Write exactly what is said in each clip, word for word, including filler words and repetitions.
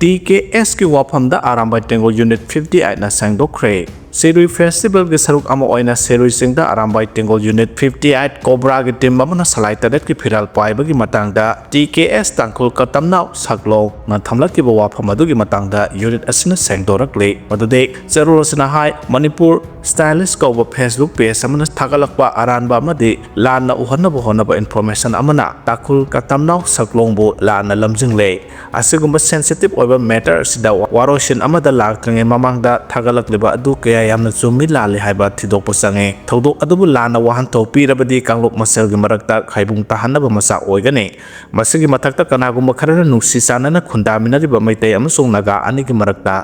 T K ꯑꯦꯁꯀꯤ ꯋꯥꯐꯝꯗ Arambai Tenggol unit fifty ꯑꯩꯠꯅ ꯁꯦꯡꯗꯣꯛꯈ꯭ꯔꯦ꯫ ꯁꯤꯔꯨꯏ ꯐꯦꯁꯇꯤꯚꯦꯜꯒꯤ ꯁꯔꯨꯛ ꯑꯃ ꯑꯣꯏꯅ ꯁꯤꯔꯨꯏ ꯆꯤꯡꯗ Arambai Tenggol unit fifty eight ꯀꯣꯕ꯭ꯔꯥꯒꯤ ꯇꯤꯝ ꯑꯃꯅ ꯁꯂꯥꯏ ꯇꯔꯦꯠꯀꯤ ꯐꯤꯔꯥꯜ ꯄꯥꯏꯕꯒꯤ ꯃꯇꯥꯡꯗ ꯇꯤ ꯀꯦ ꯑꯦꯁ ꯇꯥꯡꯈꯨꯜ ꯀꯇꯝꯅꯥꯎ ꯁꯛꯂꯣꯡꯅ ꯊꯝꯂꯛꯈꯤꯕ ꯋꯥꯐꯝ ꯑꯗꯨꯒꯤ ꯃꯇꯥꯡꯗ ꯌꯨꯅꯤꯠ ꯑꯁꯤꯅ ꯁꯦꯡꯗꯣꯔꯛꯂꯤ꯫ ꯃꯗꯨꯗꯤ ꯆꯦꯔꯣꯜ ꯑꯁꯤꯅ ꯍꯥꯏ, ꯃꯅꯤꯄꯨꯔ ꯁ꯭ꯇꯥꯏꯂꯤꯁ ꯀꯧꯕ ꯐꯦꯁꯕꯨꯛ ꯄꯦꯖ ꯑꯃꯅ ꯊꯥꯒꯠꯂꯛꯄ ꯑꯔꯥꯟꯕ ꯑꯃꯗꯤ ꯂꯥꯟꯅ ꯎꯍꯟꯅꯕ ꯍꯣꯠꯅꯕ ꯏꯟꯐꯣꯔꯃꯦꯁꯟ ꯑꯃꯅ ꯇꯥꯡꯈꯨꯜ ꯀꯇꯝꯅꯥꯎ ꯁꯛꯂꯣꯡꯕꯨ ꯂꯥꯟꯅ ꯂꯝꯖꯤꯡꯂꯦ꯫ ꯑꯁꯤꯒꯨꯝꯕ ꯁꯦꯟꯁꯤꯇꯤꯚ ꯑꯣꯏꯕ ꯃꯦꯇꯔ ꯑꯁꯤꯗ ꯋꯥꯔꯣꯏꯁꯤꯟ ꯑꯃꯗ ꯂꯥꯛꯇ꯭ꯔꯤꯉꯩ ꯃꯃꯥꯡꯗ ꯊꯥꯒꯠꯂꯛꯂꯤꯕ ꯑꯗꯨ ꯀꯌꯥ ꯌꯥꯝꯅ ꯆꯨꯝꯃꯤ ꯂꯥꯜꯂꯤ ꯍꯥꯏꯕ ꯊꯤꯗꯣꯛꯄ ꯆꯪꯉꯤ꯫ ꯊꯧꯗꯣꯛ ꯑꯗꯨꯕꯨ ꯂꯥꯟꯅ ꯋꯥꯍꯟꯊꯣꯛ ꯄꯤꯔꯕꯗꯤ ꯀꯥꯡꯂꯨꯞ ꯃꯁꯦꯜꯒꯤ ꯃꯔꯛꯇ ꯈꯥꯏꯕꯨꯡ ꯇꯥꯍꯟꯅꯕ ꯃꯆꯥꯛ ꯑꯣꯏꯒꯅꯤ꯫ ꯃꯁꯤꯒꯤ ꯃꯊꯛꯇ ꯀꯅꯥꯒꯨꯝꯕ ꯈꯔꯅ ꯅꯨꯡꯁꯤ ꯆꯥꯟꯅꯅ ꯈꯨꯟꯗꯥꯃꯤꯟꯅꯔꯤꯕ ꯃꯩꯇꯩ ꯑꯃꯁꯨꯡ ꯅꯥꯒꯥ ꯑꯅꯤꯒꯤ ꯃꯔꯛꯇ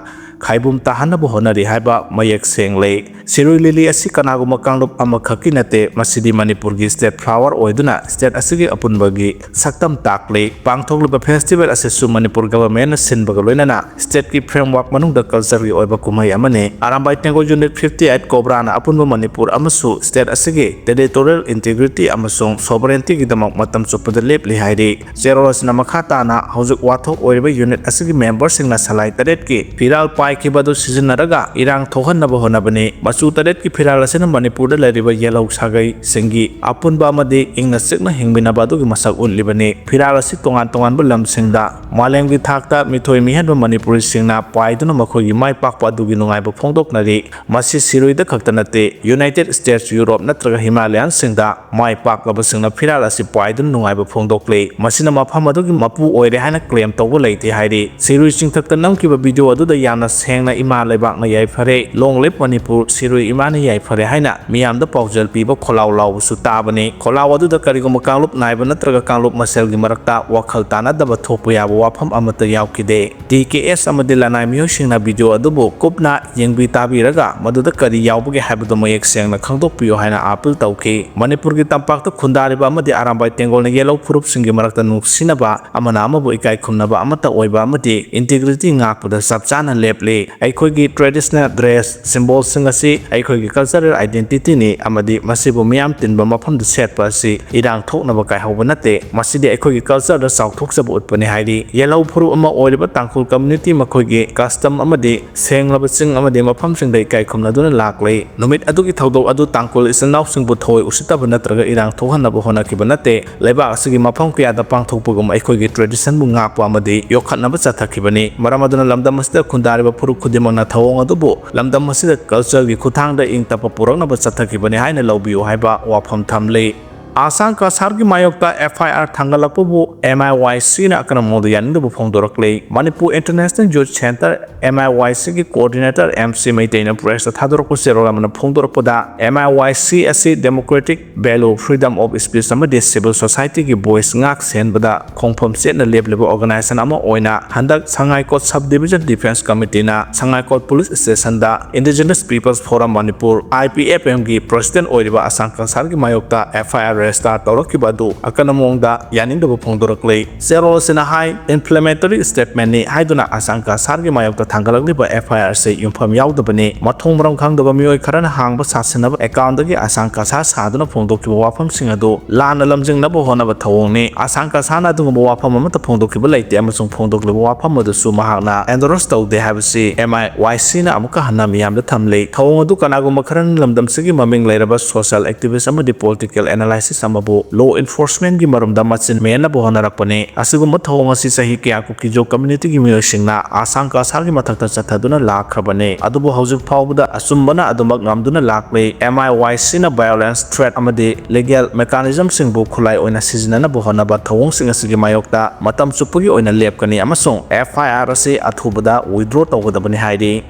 ꯈꯥꯏꯕꯨꯡ ꯇꯥꯍꯟꯅꯕ ꯍꯣꯠꯅꯔꯤ ꯍꯥꯏꯕ ꯃꯌꯦꯛ ꯁꯦꯡꯂꯦ꯫ ꯁꯤꯔꯨꯏ ꯂꯤꯂꯤ ꯑꯁꯤ ꯀꯅꯥꯒꯨꯝꯕ ꯀꯥꯡꯂꯨꯞ ꯑꯃꯈꯛꯀꯤ ꯅꯠꯇꯦ, ꯃꯁꯤꯗꯤ ꯃꯅꯤꯄꯨꯔꯒꯤ ꯁ꯭ꯇꯦꯠ ꯐ꯭ꯂꯥꯋꯔ ꯑꯣꯏꯗꯨꯅ ꯁ꯭ꯇꯦꯠ ꯑꯁꯤꯒꯤ ꯑꯄꯨꯟꯕꯒꯤ ꯁꯛꯇꯝ ꯇꯥꯛꯂꯤ꯫ ꯄꯥꯡꯊꯣꯛꯂꯤꯕ ꯐꯦꯁꯇꯤꯚꯦꯜ ꯑꯁꯤꯁꯨ ꯃꯅꯤꯄꯨꯔ ꯒꯚꯔꯟꯃꯦꯟꯠꯅ ꯁꯤꯟꯕꯒ ꯂꯣꯏꯅꯅ ꯁ꯭ꯇꯦꯠꯀꯤ ꯐ꯭ꯔꯦꯝꯋꯥꯔꯛ ꯃꯅꯨꯡꯗ ꯀꯜꯆꯔꯒꯤ ꯑꯣꯏꯕ ꯀꯨꯝꯍꯩ ꯑꯃꯅꯤ꯫ Arambai Tenggol unit fifty eight ꯀꯣꯕ꯭ꯔꯥꯅ ꯑꯄꯨꯟꯕ ꯃꯅꯤꯄꯨꯔ ꯑꯃꯁꯨ ꯁ꯭ꯇꯦꯠ ꯑꯁꯤꯒꯤ ꯇꯦꯔꯤꯇꯣꯔꯤꯌꯦꯜ ꯏꯟꯇꯤꯒ꯭ꯔꯤꯇꯤ ꯑꯃꯁꯨꯡ ꯁꯣꯚꯔꯦꯟꯇꯤꯒꯤꯗꯃꯛ ꯃꯇꯝ ꯆꯨꯞꯄꯗ ꯂꯦꯞꯂꯤ ꯍꯥꯏꯔꯤ꯫ ꯆꯦꯔꯣꯜ ꯑꯁꯤꯅ ꯃꯈꯥ ꯇꯥꯅ ꯍꯧꯖꯤꯛ ꯋꯥꯊꯣꯛ ꯑꯣꯏꯔꯤꯕ ꯌꯨꯅꯤꯠ ꯑꯁꯤꯒꯤ ꯃꯦꯝꯕꯔꯁꯤꯡꯅ ꯁꯂꯥꯏ ꯇꯔꯦꯠꯀꯤ ꯐꯤꯔꯥꯜ ꯄꯥꯏꯈꯤꯕ ꯑꯗꯨ ꯁꯤꯖꯤꯟꯅꯔꯒ ꯏꯔꯥꯡ ꯊꯣꯛꯍꯟꯅꯕ ꯍꯣꯠꯅꯕꯅꯤ꯫ ꯃꯆꯨ ꯇꯔꯦꯠꯀꯤ ꯐꯤꯔꯥꯜ ꯑꯁꯤꯅ ꯃꯅꯤꯄꯨꯔꯗ ꯂꯩꯔꯤꯕ ꯌꯦꯜꯍꯧ ꯁꯥꯒꯩꯁꯤꯡꯒꯤ ꯑꯄꯨꯟꯕ ꯑꯃꯗꯤ ꯏꯪꯅ ꯆꯤꯛꯅ ꯍꯤꯡꯃꯤꯟꯅꯕ ꯑꯗꯨꯒꯤ ꯃꯁꯛ ꯎꯠꯂꯤꯕꯅꯤ꯫ ꯐꯤꯔꯥꯜ ꯑꯁꯤ ꯇꯣꯉꯥꯟ ꯇꯣꯉꯥꯟꯕ ꯂꯝꯁꯤꯡꯗ ꯃꯥꯂꯦꯝꯒꯤ ꯊꯥꯛꯇ ꯃꯤꯊꯣꯏ ꯃꯤꯍꯦꯟꯕ ꯃꯅꯤꯄꯨꯔꯤꯁꯤꯡꯅ ꯄꯥꯏꯗꯨꯅ ꯃꯈꯣꯏꯒꯤ ꯃꯥꯏ ꯄꯥꯛꯄ ꯑꯗꯨꯒꯤ ꯅꯨꯡꯉꯥꯏꯕ ꯐꯣꯡꯗꯣꯛꯅꯔꯤ꯫ ꯃꯁꯤ ꯁꯤꯔꯨꯏꯗ ꯈꯛꯇ ꯅꯠꯇꯦ, ꯌꯨꯅꯥꯏꯇꯦꯗ ꯁ꯭ꯇꯦꯠꯁ, ꯌꯨꯔꯣꯞ ꯅꯠꯇ꯭ꯔꯒ ꯍꯤꯃꯥꯂꯌꯥꯟꯁꯤꯡꯗ ꯃꯥꯏ ꯄꯥꯛꯂꯕꯁꯤꯡꯅ ꯐꯤꯔꯥꯜ ꯑꯁꯤ ꯄꯥꯏꯗꯨꯅ ꯅꯨꯡꯉꯥꯏꯕ ꯐꯣꯡꯗꯣꯛꯂꯤ꯫ ꯃꯁꯤꯅ ꯃꯐꯝ ꯑꯗꯨꯒꯤ ꯃꯄꯨ ꯑꯣꯏꯔꯦ ꯍꯥꯏꯅ ꯀ꯭ꯂꯦꯝ ꯇꯧꯕ ꯂꯩꯇꯦ ꯍꯥꯏꯔꯤ꯫ ꯁꯤꯔꯨꯏ ꯆꯤꯡꯊꯛꯇ ꯅꯝꯈꯤꯕ ꯚꯤꯗꯤꯑꯣ ꯑꯗꯨꯗ ꯌꯥꯝꯅ ꯁꯦꯡꯅ "ꯏꯃꯥ ꯂꯩꯕꯥꯛꯅ ꯌꯥꯏꯐꯔꯦ", "Long live ꯃꯅꯤꯄꯨꯔ", "ꯁꯤꯔꯨꯏ ꯏꯃꯥꯅ ꯌꯥꯏꯐꯔꯦ" ꯍꯥꯏꯅ ꯃꯤꯌꯥꯝꯗ ꯄꯥꯎꯖꯦꯜ ꯄꯤꯕ ꯈꯣꯜꯂꯥꯎ ꯂꯥꯎꯕꯁꯨ ꯇꯥꯕꯅꯤ꯫ ꯈꯣꯜꯂꯥꯎ ꯑꯗꯨꯗ ꯀꯔꯤꯒꯨꯝꯕ ꯀꯥꯡꯂꯨꯞ ꯅꯥꯏꯕ ꯅꯠꯇ꯭ꯔꯒ ꯀꯥꯡꯂꯨꯞ ꯃꯁꯦꯜꯒꯤ ꯃꯔꯛꯇ ꯋꯥꯈꯜ ꯇꯥꯅꯗꯕ ꯊꯣꯛꯄ ꯌꯥꯕ ꯋꯥꯐꯝ ꯑꯃꯠꯇ ꯌꯥꯎꯈꯤꯗꯦ꯫ ꯇꯤ ꯀꯦ ꯑꯦꯁ ꯑꯃꯗꯤ ꯂꯅꯥꯏ ꯃꯤꯑꯣꯏꯁꯤꯡꯅ ꯚꯤꯗꯤꯑꯣ ꯑꯗꯨꯕꯨ ꯀꯨꯞꯅ ꯌꯦꯡꯕꯤ ꯇꯥꯕꯤꯔꯒ ꯃꯗꯨꯗ ꯀꯔꯤ ꯌꯥꯎꯕꯒꯦ ꯍꯥꯏꯕꯗꯨ ꯃꯌꯦꯛ ꯁꯦꯡꯅ ꯈꯪꯗꯣꯛꯄꯤꯌꯨ ꯍꯥꯏꯅ ꯑꯥꯄꯤꯜ ꯇꯧꯈꯤ꯫ ꯃꯅꯤꯄꯨꯔꯒꯤ ꯇꯝꯄꯥꯛꯇ ꯈꯨꯟꯗꯥꯔꯤꯕ ꯑꯃꯗꯤ ꯑꯔꯥꯝꯕꯥꯏ ꯇꯦꯡꯒꯣꯜꯅ ꯌꯦꯜꯍꯧ ꯐꯨꯔꯨꯞꯁꯤꯡꯒꯤ ꯃꯔꯛꯇ ꯅꯨꯡꯁꯤꯅꯕ, ꯑꯃꯅ ꯑꯃꯕꯨ ꯏꯀꯥꯏ ꯈꯨꯝꯅꯕ ꯑꯃꯠꯇ ꯑꯣꯏꯕ ꯑꯃꯗꯤ ꯏꯟꯇꯤꯒ꯭ꯔꯤꯇꯤ ꯉꯥꯛꯄꯗ ꯆꯞ ꯆꯥꯅ ꯂꯦꯞꯂꯤ꯫ ꯑꯩꯈꯣꯏꯒꯤ traditional dress symbolꯁꯤꯡ ꯑꯁꯤ ꯑꯩꯈꯣꯏꯒꯤ cultural identityꯅꯤ ꯑꯃꯗꯤ ꯃꯁꯤꯕꯨ ꯃꯤꯌꯥꯝ ꯇꯤꯟꯕ ꯃꯐꯝꯗ ꯁꯦꯠꯄ ꯑꯁꯤ ꯏꯔꯥꯡ ꯊꯣꯛꯅꯕ ꯀꯥꯏꯍꯧꯕ ꯅꯠꯇꯦ꯫ ꯃꯁꯤꯗꯤ ꯑꯩꯈꯣꯏꯒꯤ cultureꯗ ꯆꯥꯎꯊꯣꯛꯆꯕ ꯎꯠꯄꯅꯤ ꯍꯥꯏꯔꯤ꯫ ꯌꯦꯜꯍꯧ ꯐꯨꯔꯨꯞ ꯑꯃ ꯑꯣꯏꯔꯤꯕ ꯇꯥꯡꯈꯨꯜ community ꯃꯈꯣꯏꯒꯤ custom ꯑꯃꯗꯤ ꯁꯦꯡꯂꯕ ꯆꯤꯡ ꯑꯃꯗꯤ ꯃꯐꯝꯁꯤꯡꯗ ꯏꯀꯥꯏ ꯈꯨꯝꯅꯗꯨꯅ ꯂꯥꯛꯂꯤ꯫ ꯅꯨꯃꯤꯠ ꯑꯗꯨꯒꯤ ꯊꯧꯗꯣꯛ ꯑꯗꯨ ꯇꯥꯡꯈꯨꯜ ꯏꯆꯤꯜ ꯏꯅꯥꯎꯁꯤꯡꯕꯨ ꯊꯑꯣꯏ ꯎꯁꯤꯠꯇꯕ ꯅꯠꯇ꯭ꯔꯒ ꯏꯔꯥꯡ ꯊꯣꯛꯍꯟꯅꯕ ꯍꯣꯠꯅꯈꯤꯕ ꯅꯠꯇꯦ꯫ ꯂꯩꯕꯥꯛ ꯑꯁꯤꯒꯤ ꯃꯐꯝ ꯀꯌꯥꯗ ꯄꯥꯡꯊꯣꯛꯄꯒꯨꯝ ꯑꯩꯈꯣꯏꯒꯤ traditionꯕꯨ ꯉꯥꯛꯄ ꯑꯃꯗꯤ ꯌꯣꯛꯈꯠꯅꯕ ꯆꯠꯊꯈꯤꯕꯅꯤ꯫ ꯃꯔꯝ ꯑꯗꯨꯅ ꯂꯝꯗꯝ ꯑꯁꯤꯗ ꯈꯨꯟꯗꯥꯔꯤꯕ ꯐꯨꯔꯨꯞ ꯈꯨꯗꯤꯡꯃꯛꯅ ꯊꯧꯑꯣꯡ ꯑꯗꯨꯕꯨ ꯂꯝꯗꯝ ꯑꯁꯤꯗ cultureꯒꯤ ꯈꯨꯠꯊꯥꯡꯗ ꯏꯪ ꯇꯞꯄ ꯄꯨꯔꯛꯅꯕ ꯆꯠꯊꯈꯤꯕꯅꯤ ꯍꯥꯏꯅ ꯂꯧꯕꯤꯌꯨ ꯍꯥꯏꯕ ꯋꯥꯐꯝ ꯊꯝꯂꯤ꯫ ꯑꯁꯥꯡ ꯀꯁꯥꯔꯒꯤ ꯃꯥꯌꯣꯛꯇ F I R ꯊꯥꯡꯒꯠꯂꯛꯄꯕꯨ M I Y Cꯅ ꯑꯀꯟꯕ ꯃꯑꯣꯡꯗ ꯌꯥꯅꯤꯡꯗꯕ ꯐꯣꯡꯗꯣꯔꯛꯂꯤ꯫ Manipur International Youth Centre, M I Y Cꯒꯤ coordinator M C ꯃꯩꯇꯩꯅ pressꯇ ꯊꯥꯗꯣꯔꯛꯄ ꯆꯦꯔꯣꯜ ꯑꯃꯅ ꯐꯣꯡꯗꯣꯔꯛꯄꯗ, M I Y C ꯑꯁꯤ democratic value, freedom of speech ꯑꯃꯗꯤ civil societyꯒꯤ voice ꯉꯥꯛ ꯁꯦꯟꯕꯗ ꯈꯣꯡꯐꯝ ꯆꯦꯠꯅ ꯂꯦꯞꯂꯤꯕ organization ꯑꯃ ꯑꯣꯏꯅ ꯍꯟꯗꯛ ꯁꯉꯥꯏꯀꯣꯠ Sub Division Defence Committeeꯅ ꯁꯉꯥꯏꯀꯣꯠ Police Stationꯗ Indigenous Peoples Forum Manipur, I P F Mꯒꯤ president ꯑꯣꯏꯔꯤꯕ ꯑꯁꯥꯡ ꯀꯁꯥꯔꯒꯤ ꯃꯥꯌꯣꯛꯇ F I R register ꯇꯧꯔꯛꯈꯤꯕ ꯑꯗꯨ ꯑꯀꯟꯕ ꯃꯑꯣꯡꯗ ꯌꯥꯅꯤꯡꯗꯕ ꯐꯣꯡꯗꯣꯔꯛꯂꯤ꯫ ꯆꯦꯔꯣꯜ ꯑꯁꯤꯅ ꯍꯥꯏ, inflammatory statementꯅꯤ ꯍꯥꯏꯗꯨꯅ ꯑꯁꯥꯡ ꯀꯁꯥꯔꯒꯤ ꯃꯥꯌꯣꯛꯇ ꯊꯥꯡꯒꯠꯂꯛꯂꯤꯕ F I R ꯑꯁꯤ ꯌꯨꯝꯐꯝ ꯌꯥꯎꯗꯕꯅꯤ꯫ ꯃꯊꯣꯡ ꯃꯔꯝ ꯈꯪꯗꯕ ꯃꯤꯑꯣꯏ ꯈꯔꯅ ꯍꯥꯡꯕ ꯁꯥꯁꯤꯟꯅꯕ accountꯗꯒꯤ ꯑꯁꯥꯡ ꯀꯁꯥꯔ ꯁꯥꯗꯨꯅ ꯐꯣꯡꯗꯣꯛꯈꯤꯕ ꯋꯥꯐꯝꯁꯤꯡ ꯑꯗꯨ ꯂꯥꯟꯅ ꯂꯝꯖꯤꯡꯅꯕ ꯍꯣꯠꯅꯕ ꯊꯧꯑꯣꯡꯅꯤ꯫ ꯑꯁꯥꯡ ꯀꯁꯥꯔꯅ ꯑꯗꯨꯒꯨꯝꯕ ꯋꯥꯐꯝ ꯑꯃꯠꯇ ꯐꯣꯡꯗꯣꯛꯈꯤꯕ ꯂꯩꯇꯦ ꯑꯃꯁꯨꯡ ꯐꯣꯡꯗꯣꯛꯂꯤꯕ ꯋꯥꯐꯝ ꯑꯗꯨꯁꯨ ꯃꯍꯥꯛꯅ endorse ꯇꯧꯗꯦ ꯍꯥꯏꯕꯁꯤ M I Y Cꯅ ꯑꯃꯨꯛꯀ ꯍꯟꯅ ꯃꯤꯌꯥꯝꯗ ꯊꯝꯂꯤ꯫ ꯊꯧꯑꯣꯡ ꯑꯗꯨ ꯀꯅꯥꯒꯨꯝꯕ ꯈꯔꯅ ꯂꯝꯗꯝꯁꯤꯒꯤ ꯃꯃꯤꯡ ꯂꯩꯔꯕ social activist ꯑꯃꯗꯤ political analysis ꯑꯃꯕꯨ law enforcementꯒꯤ ꯃꯔꯨꯝꯗ ꯃꯆꯤꯟ ꯃꯦꯟꯅꯕ ꯍꯣꯠꯅꯔꯛꯄꯅꯤ꯫ ꯑꯁꯤꯒꯨꯝꯕ ꯊꯧꯑꯣꯡ ꯑꯁꯤ ꯆꯍꯤ ꯀꯌꯥ ꯀꯨꯀꯤꯖꯣ communityꯒꯤ ꯃꯤꯑꯣꯏꯁꯤꯡꯅ ꯑꯁꯥꯡ ꯀꯁꯥꯔꯒꯤ ꯃꯊꯛꯇ ꯆꯠꯊꯗꯨꯅ ꯂꯥꯛꯈ꯭ꯔꯕꯅꯤ꯫ ꯑꯗꯨꯕꯨ ꯍꯧꯖꯤꯛ ꯐꯥꯎꯕꯗ ꯑꯆꯨꯝꯕꯅ ꯑꯗꯨꯃꯛ ꯉꯝꯗꯨꯅ ꯂꯥꯛꯂꯤ꯫ M I Y Cꯅ violence threat ꯑꯃꯗꯤ legal mechanismꯁꯤꯡꯕꯨ ꯈꯨꯠꯂꯥꯏ ꯑꯣꯏꯅ ꯁꯤꯖꯤꯟꯅꯅꯕ ꯍꯣꯠꯅꯕ ꯊꯧꯑꯣꯡꯁꯤꯡ ꯑꯁꯤꯒꯤ ꯃꯥꯌꯣꯛꯇ ꯃꯇꯝ ꯆꯨꯞꯄꯒꯤ ꯑꯣꯏꯅ ꯂꯦꯞꯀꯅꯤ ꯑꯃꯁꯨꯡ F I R ꯑꯁꯤ ꯑꯊꯨꯕꯗ withdraw ꯇꯧꯒꯗꯕꯅꯤ ꯍꯥꯏꯔꯤ꯫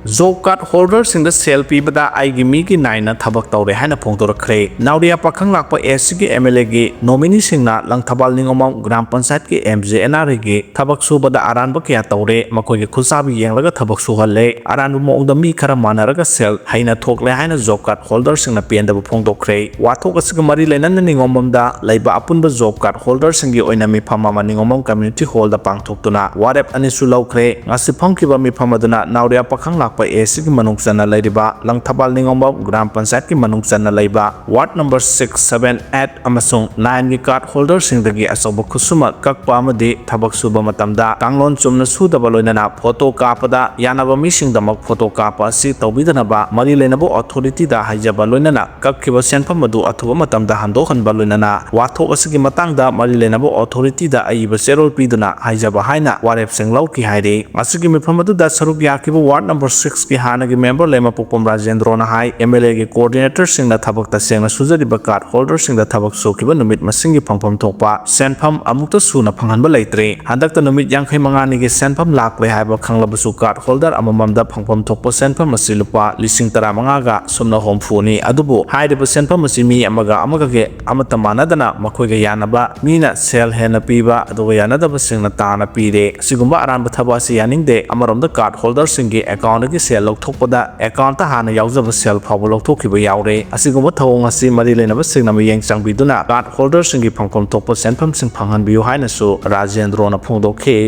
ꯖꯣꯕ ꯀꯥꯔꯗ ꯍꯣꯜꯗꯔꯁꯤꯡꯗ ꯁꯦꯜ ꯄꯤꯕꯗ ꯑꯩꯒꯤ ꯃꯤꯒꯤ ꯅꯥꯏꯅ ꯊꯕꯛ ꯇꯧꯔꯦ ꯍꯥꯏꯅ ꯐꯣꯡꯗꯣꯔꯛꯈ꯭ꯔꯦ꯫ ꯅꯥꯎꯔꯤꯌꯥ ꯄꯥꯈꯪ ꯂꯥꯛꯄ ꯑꯦꯁ ꯁꯤꯒꯤ ꯑꯦꯝ ꯑꯦꯜ ꯑꯦꯒꯤ ꯅꯣꯃꯤꯅꯤꯁꯤꯡꯅ ꯂꯪꯊꯕꯥꯜ ꯅꯤꯉꯣꯝꯕꯝ ꯒ꯭ꯔꯥꯝ ꯄꯟꯆꯥꯌꯠꯀꯤ ꯑꯦꯝ ꯖꯦ ꯑꯦꯟ ꯑꯥꯔ ꯑꯦꯒꯤ ꯊꯕꯛ ꯁꯨꯕꯗ ꯑꯔꯥꯟꯕ ꯀꯌꯥ ꯇꯧꯔꯦ, ꯃꯈꯣꯏꯒꯤ ꯈꯨꯠꯁꯥꯕꯤ ꯌꯦꯡꯂꯒ ꯊꯕꯛ ꯁꯨꯍꯜꯂꯦ, ꯑꯔꯥꯟꯕ ꯃꯑꯣꯡꯗ ꯃꯤ ꯈꯔ ꯃꯥꯟꯅꯔꯒ ꯁꯦꯜ ꯍꯩꯅ ꯊꯣꯛꯂꯦ ꯍꯥꯏꯅ ꯖꯣꯕ ꯀꯥꯔꯗ ꯍꯣꯜꯗꯔꯁꯤꯡꯅ ꯄꯦꯟꯗꯕ ꯐꯣꯡꯗꯣꯛꯈ꯭ꯔꯦ꯫ ꯋꯥꯊꯣꯛ ꯑꯁꯤꯒ ꯃꯔꯤ ꯂꯩꯅꯅ ꯅꯤꯉꯣꯝꯕꯝꯗ ꯂꯩꯕ ꯑꯄꯨꯟꯕ ꯖꯣꯕ ꯀꯥꯔꯗ ꯍꯣꯜꯗꯔꯁꯤꯡꯒꯤ ꯑꯣꯏꯅ ꯃꯤꯐꯝ ꯑꯃ ꯅꯤꯉꯣꯝꯕꯝ ꯀꯝꯃ꯭ꯌꯨꯅꯤꯇꯤ ꯍꯣꯜꯗ ꯄꯥꯡꯊꯣꯛꯇꯨꯅ ꯋꯥꯔꯦꯞ ꯑꯅꯤꯁꯨ ꯂꯧꯈ꯭ꯔꯦ꯫ ꯉꯁꯤ ꯐꯝꯈꯤꯕ ꯃꯤꯐꯝ ꯑꯗꯨꯅ ꯅꯥꯎꯔꯤꯌꯥ ꯄꯥꯈꯪ ꯂꯥꯛꯄ ꯑꯦ ꯁꯤꯒꯤ ꯃꯅꯨꯡ ꯆꯟꯅ ꯂꯩꯔꯤꯕ ꯂꯪꯊꯕꯥꯜ ꯅꯤꯉꯣꯝꯕꯝ ꯒ꯭ꯔꯥꯝ ꯄꯟꯆꯥꯌꯠꯀꯤ ꯃꯅꯨꯡ ꯆꯟꯅ ꯂꯩꯕ ward number six, seven, eight ꯑꯃꯁꯨꯡ ꯅꯥꯏꯟꯒꯤ ꯀꯥꯔꯗ ꯍꯣꯜꯗꯔꯁꯤꯡꯗꯒꯤ ꯑꯆꯧꯕ ꯈꯨꯠꯁꯨꯃꯟ ꯀꯛꯄ ꯑꯃꯗꯤ ꯊꯕꯛ ꯁꯨꯕ ꯃꯇꯝꯗ ꯀꯥꯡꯂꯣꯟ ꯆꯨꯝꯅ ꯁꯨꯗꯕ, ꯂꯣꯏꯅꯅ ꯐꯣꯇꯣ ꯀꯥꯞꯄꯗ ꯌꯥꯅꯕ ꯃꯤꯁꯤꯡꯗꯃꯛ ꯐꯣꯇꯣ ꯀꯥꯞꯄ ꯑꯁꯤ ꯇꯧꯕꯤꯗꯅꯕ ꯃꯔꯤ ꯂꯩꯅꯕ ꯑꯣꯊꯣꯔꯤꯇꯤꯗ ꯍꯥꯏꯖꯕ, ꯂꯣꯏꯅꯅ ꯀꯛꯈꯤꯕ ꯁꯦꯟꯐꯝ ꯑꯗꯨ ꯑꯊꯨꯕ ꯃꯇꯝꯗ ꯍꯟꯗꯣꯛꯍꯟꯕ, ꯂꯣꯏꯅꯅ ꯋꯥꯊꯣꯛ ꯑꯁꯤꯒꯤ ꯃꯇꯥꯡꯗ ꯃꯔꯤ ꯂꯩꯅꯕ ꯑꯣꯊꯣꯔꯤꯇꯤꯗ ꯑꯏꯕ ꯆꯦꯔꯣꯜ ꯄꯤꯗꯨꯅ ꯍꯥꯏꯖꯕ ꯍꯥꯏꯅ ꯋꯥꯔꯦꯞꯁꯤꯡ ꯂꯧꯈꯤ ꯍꯥꯏꯔꯤ꯫ ꯃꯁꯤꯒꯤ ꯃꯤꯐꯝ ꯑꯗꯨꯗ ꯁꯔꯨꯛ ꯌꯥꯈꯤꯕ ꯋꯥꯔꯗ ꯅꯝꯕꯔ ꯁꯤꯛꯁꯀꯤ ꯍꯥꯟꯅꯒꯤ ꯃꯦꯝꯕꯔ ꯂꯩꯃꯄꯣꯛꯄꯝ ꯔꯥꯖꯦꯟꯗ꯭ꯔꯣꯅ ꯍꯥꯏ, ꯑꯦꯝ ꯑꯦꯜ ꯑꯦꯒꯤ ꯀꯣꯑꯣꯔꯗꯤꯅꯦꯇꯔꯁꯤꯡꯅ ꯊꯕꯛ ꯇꯁꯦꯡꯅ ꯁꯨꯖꯔꯤꯕ ꯀꯥꯔꯗ ꯍꯣꯜꯗꯔꯁꯤꯡꯗ ꯊꯕꯛ ꯁꯨꯈꯤꯕ ꯅꯨꯃꯤꯠ ꯃꯁꯤꯡꯒꯤ ꯐꯪꯐꯝ ꯊꯣꯛꯄ ꯁꯦꯟꯐꯝ ꯑꯃꯨꯛꯇ ꯁꯨꯅ ꯐꯪꯍꯟꯕ ꯂꯩꯇ꯭ꯔꯦ꯫ ꯍꯟꯗꯛꯇ ꯅꯨꯃꯤꯠ ꯌꯥꯡꯈꯩ ꯃꯉꯥꯅꯤꯒꯤ ꯁꯦꯟꯐꯝ ꯂꯥꯛꯂꯦ ꯍꯥꯏꯕ ꯈꯪꯂꯕꯁꯨ, ꯀꯥꯔꯗ ꯍꯣꯜꯗꯔ ꯑꯃꯃꯝꯗ ꯐꯪꯐꯝ ꯊꯣꯛꯄ ꯁꯦꯟꯐꯝ ꯑꯁꯤ ꯂꯨꯄꯥ ꯂꯤꯁꯤꯡ ꯇꯔꯥꯃꯉꯥꯒ ꯁꯨꯞꯅ ꯍꯨꯝꯐꯨꯅꯤ꯫ ꯑꯗꯨꯕꯨ ꯍꯥꯏꯔꯤꯕ ꯁꯦꯟꯐꯝ ꯑꯁꯤ ꯃꯤ ꯑꯃꯒ ꯑꯃꯒꯒꯤ ꯑꯃꯠꯇ ꯃꯥꯟꯅꯗꯅ ꯃꯈꯣꯏꯒ ꯌꯥꯅꯕ ꯃꯤꯅ ꯁꯦꯜ ꯍꯦꯟꯅ ꯄꯤꯕ, ꯑꯗꯨꯒ ꯌꯥꯅꯗꯕꯁꯤꯡꯅ ꯇꯥꯅ ꯄꯤꯔꯦ꯫ ꯑꯁꯤꯒꯨꯝꯕ ꯑꯔꯥꯟꯕ ꯊꯕꯛ ꯑꯁꯤ ꯌꯥꯅꯤꯡꯗꯦ꯫ ꯑꯃꯔꯣꯝꯗ ꯀꯥꯔꯗ ꯍꯣꯜꯗꯔꯁꯤꯡꯒꯤ ꯑꯦꯀꯥꯎꯟꯗꯒꯤ ꯁꯦꯜ ꯂꯧꯊꯣꯛꯄꯗ ꯑꯦꯀꯥꯎꯟꯇ ꯍꯥꯟꯅ ꯌꯥꯎꯖꯕ ꯁꯦꯜ ꯐꯥꯎꯕ ꯂꯧꯊꯣꯛꯈꯤꯕ ꯌꯥꯎꯔꯦ꯫ ꯑꯁꯤꯒꯨꯝꯕ ꯊꯧꯑꯣꯡ ꯑꯁꯤ ꯃꯔꯤ ꯂꯩꯅꯕꯁꯤꯡꯅ ꯃꯤꯠꯌꯦꯡ ꯆꯪꯕꯤꯗꯨꯅ ꯀꯥꯔꯗ ꯍꯣꯜꯗꯔꯁꯤꯡꯒꯤ ꯐꯪꯐꯝ ꯊꯣꯛꯄ ꯁꯦꯟꯐꯝꯁꯤꯡ ꯐꯪꯍꯟꯕꯤꯌꯨ ꯍꯥꯏꯅꯁꯨ ꯔꯥꯖꯦꯟꯗ꯭ꯔꯣꯅ ꯐꯣꯡꯗꯣꯛꯈꯤ꯫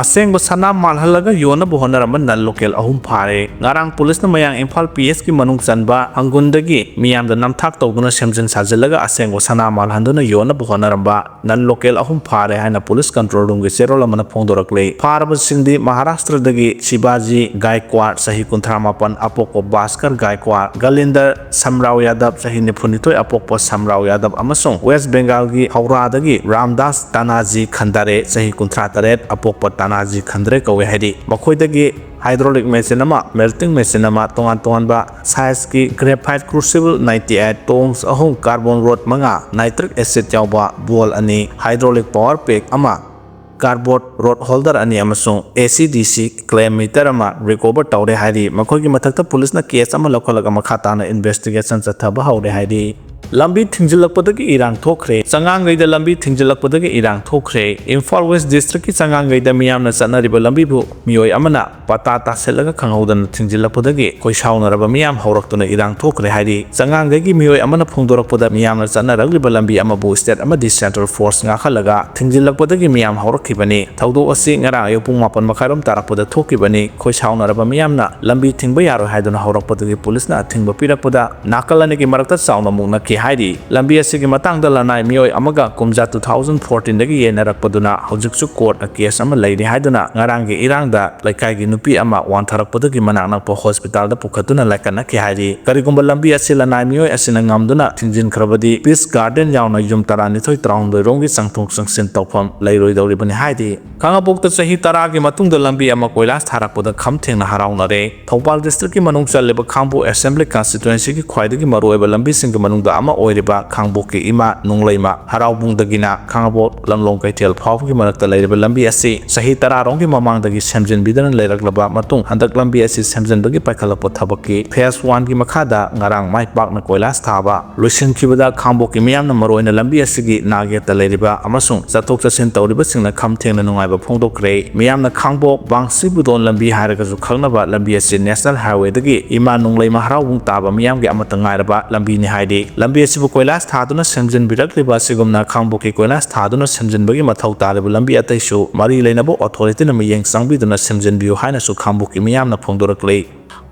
ꯑꯁꯦꯡꯕ ꯁꯅꯥ ꯃꯥꯜꯍꯜꯂꯒ ꯌꯣꯟꯅꯕ ꯍꯣꯠꯅꯔꯝꯕ ꯅꯟ ꯂꯣꯀꯦꯜ ꯑꯍꯨꯝ ꯐꯥꯔꯦ꯫ ꯉꯔꯥꯡ ꯄꯨꯂꯤꯁꯅ ꯃꯌꯥꯡ ꯏꯝꯐꯥꯜ ꯄꯤ ꯑꯦꯁꯀꯤ ꯃꯅꯨꯡ ꯆꯟꯕ ꯍꯪꯒꯨꯟꯗꯒꯤ ꯃꯤꯌꯥꯝꯗ ꯅꯝꯊꯥꯛ ꯇꯧꯗꯨꯅ ꯁꯦꯝꯖꯤꯟ ꯁꯥꯖꯤꯜꯂꯒ ꯑꯁꯦꯡꯕ ꯁꯅꯥ ꯃꯥꯜꯍꯟꯗꯨꯅ ꯌꯣꯟꯅꯕ ꯍꯣꯠꯅꯔꯝꯕ ꯅꯟ ꯂꯣꯀꯦꯜ ꯑꯍꯨꯝ ꯐꯥꯔꯦ ꯍꯥꯏꯅ ꯄꯨꯂꯤꯁ ꯀꯟꯇ꯭ꯔꯣꯜ ꯔꯨꯝꯒꯤ ꯆꯦꯔꯣꯜ ꯑꯃꯅ ꯐꯣꯡꯗꯣꯔꯛꯂꯤ꯫ ꯐꯥꯔꯕꯁꯤꯡꯗꯤ ꯃꯍꯥꯔꯥꯁꯇ꯭ꯔꯗꯒꯤ ꯁꯤꯕꯥꯖꯤ ꯒꯥꯏꯀ꯭ꯋꯥꯔ, ꯆꯍꯤ ꯀꯨꯟꯊ꯭ꯔꯥ ꯃꯥꯄꯟ, ꯑꯄꯣꯛꯄ ꯚꯥꯁꯀꯔ ꯒꯥꯏꯀ꯭ꯋꯥꯔ, ꯒꯂꯤꯟꯗꯔ ꯁꯝꯔꯥꯎ ꯌꯥꯗꯕ, ꯆꯍꯤ ꯅꯤꯐꯨꯅꯤꯊꯣꯏ, ꯑꯄꯣꯛꯄ ꯁꯝꯔꯥꯎ ꯌꯥꯗꯕ, ꯑꯃꯁꯨꯡ ꯋꯦꯁ ꯕꯦꯡꯒꯥꯜꯒꯤ ꯍꯧꯔꯥꯗꯒꯤ ꯔꯥꯝꯗꯥꯁ ꯇꯥꯅꯥꯖꯤ ꯈꯟꯗꯥꯔꯦ, ꯆꯍꯤ ꯀꯨꯟꯊ꯭ꯔꯥ ꯇꯔꯦꯠ, ꯑꯄꯣꯛꯄ ꯇꯥꯅꯥꯖꯤ ꯈꯟꯗ꯭ꯔꯦ ꯀꯧꯏ ꯍꯥꯏꯔꯤ꯫ ꯃꯈꯣꯏꯗꯒꯤ ꯍꯥꯏꯗ꯭ꯔꯣꯂꯤꯛ ꯃꯦꯆꯤꯟ ꯑꯃ, ꯃꯦꯜꯇꯤꯡ ꯃꯦꯆꯤꯟ ꯑꯃ, ꯇꯣꯉꯥꯟ ꯇꯣꯉꯥꯟꯕ ꯁꯥꯏꯖꯀꯤ ꯒ꯭ꯔꯦꯐꯥꯏꯠ ꯀ꯭ꯔꯨꯁꯤꯕꯜ ꯅꯥꯏꯟꯇꯤ ꯑꯩꯠ, ꯇꯣꯡꯁ ꯑꯍꯨꯝ, ꯀꯥꯔꯕꯣꯟ ꯔꯣꯗ ꯃꯉꯥ, ꯅꯥꯏꯇ꯭ꯔꯤꯛ ꯑꯦꯁꯤꯗ ꯌꯥꯎꯕ ꯕꯣꯜ ꯑꯅꯤ, ꯍꯥꯏꯗ꯭ꯔꯣꯂꯤꯛ ꯄꯥꯋꯔ ꯄꯦꯛ ꯑꯃ, cardboard rod holder ꯑꯅꯤ ꯑꯃꯁꯨꯡ A C D C claim meter ꯑꯃ recover ꯇꯧꯔꯦ ꯍꯥꯏꯔꯤ꯫ ꯃꯈꯣꯏꯒꯤ ꯃꯊꯛꯇ ꯄꯨꯂꯤꯁꯅ case ꯑꯃ ꯂꯧꯈꯠꯂꯒ ꯃꯈꯥ ꯇꯥꯅ investigation ꯆꯠꯊꯕ ꯍꯧꯔꯦ ꯍꯥꯏꯔꯤ꯫ ꯂꯝꯕꯤ ꯊꯤꯡꯖꯤꯜꯂꯛꯄꯗꯒꯤ ꯏꯔꯥꯡ ꯊꯣꯛꯈ꯭ꯔꯦ꯫ ꯆꯉꯥꯡꯒꯩꯗ ꯂꯝꯕꯤ ꯊꯤꯡꯖꯤꯜꯂꯛꯄꯗꯒꯤ ꯏꯔꯥꯡ ꯊꯣꯛꯈ꯭ꯔꯦ꯫ ꯏꯝꯐꯥꯜ ꯋꯦꯁ ꯗꯤꯁꯇ꯭ꯔꯤꯛꯀꯤ ꯆꯉꯥꯡꯒꯩꯗ ꯃꯤꯌꯥꯝꯅ ꯆꯠꯅꯔꯤꯕ ꯂꯝꯕꯤꯕꯨ ꯃꯤꯑꯣꯏ ꯑꯃꯅ ꯄꯇꯥ ꯇꯥꯁꯤꯜꯂꯒ ꯈꯪꯍꯧꯗꯅ ꯊꯤꯡꯖꯤꯜꯂꯛꯄꯗꯒꯤ ꯈꯣꯏ ꯁꯥꯎꯅꯔꯕ ꯃꯤꯌꯥꯝ ꯍꯧꯔꯛꯇꯨꯅ ꯏꯔꯥꯡ ꯊꯣꯛꯈ꯭ꯔꯦ ꯍꯥꯏꯔꯤ꯫ ꯆꯉꯥꯡꯒꯩꯒꯤ ꯃꯤꯑꯣꯏ ꯑꯃꯅ ꯐꯣꯡꯗꯣꯔꯛꯄꯗ, ꯃꯤꯌꯥꯝꯅ ꯆꯠꯅꯔꯛꯂꯤꯕ ꯂꯝꯕꯤ ꯑꯃꯕꯨ state ꯑꯃꯗꯤ central force ꯉꯥꯛꯍꯜꯂꯒ ꯊꯤꯡꯖꯤꯜꯂꯛꯄꯗꯒꯤ ꯃꯤꯌꯥꯝ ꯍꯧꯔꯛꯈꯤꯕꯅꯤ꯫ ꯊꯧꯗꯣꯛ ꯑꯁꯤ ꯉꯔꯥꯡ ꯑꯌꯨꯛ ꯄꯨꯡ ꯃꯥꯄꯟ ꯃꯈꯥꯏꯔꯣꯝ ꯇꯥꯔꯛꯄꯗ ꯊꯣꯛꯈꯤꯕꯅꯤ꯫ ꯈꯣꯏ ꯁꯥꯎꯅꯔꯕ ꯃꯤꯌꯥꯝꯅ ꯂꯝꯕꯤ ꯊꯤꯡꯕ ꯌꯥꯔꯣꯏ ꯍꯥꯏꯗꯨꯅ ꯍꯧꯔꯛꯄꯗꯒꯤ ꯄꯨꯂꯤꯁꯅ ꯑꯊꯤꯡꯕ ꯄꯤꯔꯛꯄꯗ ꯅꯥꯀꯜ ꯑꯅꯤꯒꯤ ꯃꯔꯛꯇ ꯆꯥꯎꯅ ꯃꯨꯛꯅꯈꯤ ꯍꯥꯏꯔꯤ꯫ ꯂꯝꯕꯤ ꯑꯁꯤꯒꯤ ꯃꯇꯥꯡꯗ ꯂꯅꯥꯏ ꯃꯤꯑꯣꯏ ꯑꯃꯒ ꯀꯨꯝꯖꯥ two thousand fourteen ꯗꯒꯤ ꯌꯦꯟꯅꯔꯛꯄꯗꯨꯅ ꯍꯧꯖꯤꯛꯁꯨ court ꯇ case ꯑꯃ ꯂꯩꯔꯤ ꯍꯥꯏꯗꯨꯅ ꯉꯔꯥꯡꯒꯤ ꯏꯔꯥꯡꯗ ꯂꯩꯀꯥꯏꯒꯤ ꯅꯨꯄꯤ ꯑꯃ ꯋꯥꯟꯊꯔꯛꯄꯗꯒꯤ ꯃꯅꯥꯛ ꯅꯛꯄ hospital ꯗ ꯄꯨꯈꯠꯇꯨꯅ ꯂꯥꯏꯀꯠꯅꯈꯤ ꯍꯥꯏꯔꯤ꯫ ꯀꯔꯤꯒꯨꯝꯕ ꯂꯝꯕꯤ ꯑꯁꯤ ꯂꯅꯥꯏ ꯃꯤꯑꯣꯏ ꯑꯁꯤꯅ ꯉꯝꯗꯨꯅ ꯊꯤꯡꯖꯤꯟꯈ꯭ꯔꯕꯗꯤ Peace Garden ꯌꯥꯎꯅ ꯌꯨꯝ ꯇꯔꯥꯅꯤꯊꯣꯏ ꯇꯔꯥꯍꯨꯝꯗꯣꯏ ꯔꯣꯝꯒꯤ ꯆꯪꯊꯣꯛ ꯆꯪꯁꯤꯟ ꯇꯧꯐꯝ ꯂꯩꯔꯣꯏꯗꯧꯔꯤꯕꯅꯤ ꯍꯥꯏꯔꯤ꯫ ꯈꯥꯉꯕꯣꯛꯇ ꯆꯍꯤ ꯇꯔꯥꯒꯤ ꯃꯇꯨꯡꯗ ꯂꯝꯕꯤ ꯑꯃ ꯀꯣꯏꯂꯥꯁ ꯊꯥꯔꯛꯄꯗ ꯈꯝ ꯊꯦꯡꯅ ꯍꯔꯥꯎꯅꯔꯦ꯫ ꯊꯧꯕꯥꯜ district ꯀꯤ ꯃꯅꯨꯡ ꯆꯜꯂꯤꯕ ꯈꯥꯡꯕꯣꯛ assembly constituency ꯒꯤ ꯈ꯭ꯋꯥꯏꯗꯒꯤ ꯃꯔꯨꯑꯣꯏꯕ ꯂꯝꯕꯤꯁꯤꯡꯒꯤ ꯃꯅꯨꯡꯗ ꯑꯃ ꯑꯣꯏꯔꯤꯕ ꯈꯥꯡꯕꯣꯛꯀꯤ ꯏꯃꯥ ꯅꯨꯡꯂꯩꯃ ꯍꯔꯥꯎꯕꯨꯡꯗꯒꯤꯅ ꯈꯥꯉꯕꯣꯛ ꯂꯝꯂꯣꯡ ꯀꯩꯊꯦꯜ ꯐꯥꯎꯕꯒꯤ ꯃꯔꯛꯇ ꯂꯩꯔꯤꯕ ꯂꯝꯕꯤ ꯑꯁꯤ ꯆꯍꯤ ꯇꯔꯥꯔꯣꯝꯒꯤ ꯃꯃꯥꯡꯗꯒꯤ ꯁꯦꯝꯖꯤꯟꯕꯤꯗꯅ ꯂꯩꯔꯛꯂꯕ ꯃꯇꯨꯡ ꯍꯟꯗꯛ ꯂꯝꯕꯤ ꯑꯁꯤ ꯁꯦꯝꯖꯤꯟꯕꯒꯤ ꯄꯥꯏꯈꯠꯂꯛꯄ ꯊꯕꯛꯀꯤ phase one ꯒꯤ ꯃꯈꯥꯗ ꯉꯔꯥꯡ ꯃꯥꯏ ꯄꯥꯛꯅ ꯀꯣꯏꯂꯥꯁ ꯊꯥꯕ ꯂꯣꯏꯁꯤꯟꯈꯤꯕꯗ ꯈꯥꯡꯕꯣꯛꯀꯤ ꯃꯤꯌꯥꯝꯅ ꯃꯔꯨꯑꯣꯏꯅ ꯂꯝꯕꯤ ꯑꯁꯤꯒꯤ ꯅꯥꯛ ꯌꯦꯠꯇ ꯂꯩꯔꯤꯕ ꯑꯃꯁꯨꯡ ꯆꯠꯊꯣꯛ ꯆꯠꯁꯤꯟ ꯇꯧꯔꯤꯕꯁꯤꯡꯅ ꯈꯝ ꯊꯦꯡꯅ ꯅꯨꯡꯉꯥꯏꯕ ꯐꯣꯡꯗꯣꯛꯈ꯭ꯔꯦ꯫ ꯃꯤꯌꯥꯝꯅ ꯈꯥꯡꯕꯣꯛ ꯕꯥꯡꯁꯤꯕꯨꯗꯣꯟ ꯂꯝꯕꯤ ꯍꯥꯏꯔꯒꯁꯨ ꯈꯪꯅꯕ ꯂꯝꯕꯤ ꯑꯁꯤ National Highway ꯗꯒꯤ ꯏꯃꯥ ꯅꯨꯡꯂꯩꯃ ꯍꯔꯥꯎꯕꯨꯡ ꯇꯥꯕ ꯃꯤꯌꯥꯝꯒꯤ ꯑꯃꯠꯇ ꯉꯥꯏꯔꯕ ꯂꯝꯕꯤꯅꯤ ꯍꯥꯏꯔꯤ꯫ ꯂꯝꯕꯤ ꯑꯁꯤꯕꯨ ꯀꯣꯏꯂꯥꯁ ꯊꯥꯗꯨꯅ ꯁꯦꯝꯖꯤꯟꯕꯤꯔꯛꯂꯤꯕ ꯑꯁꯤꯒꯨꯝꯅ ꯈꯥꯡꯕꯣꯛꯀꯤ ꯀꯣꯏꯂꯥꯁ ꯊꯥꯗꯨꯅ ꯁꯦꯝꯖꯤꯟꯕꯒꯤ ꯃꯊꯧ ꯇꯥꯔꯤꯕ ꯂꯝꯕꯤ ꯑꯇꯩꯁꯨ ꯃꯔꯤ ꯂꯩꯅꯕ authority ꯅ ꯃꯤꯠꯌꯦꯡ ꯆꯪꯕꯤꯗꯨꯅ ꯁꯦꯝꯖꯤꯟꯕꯤꯌꯨ ꯍꯥꯏꯅꯁꯨ ꯈꯥꯡꯕꯣꯛꯀꯤ ꯃꯤꯌꯥꯝꯅ ꯐꯣꯡꯗꯣꯔꯛꯂꯤ꯫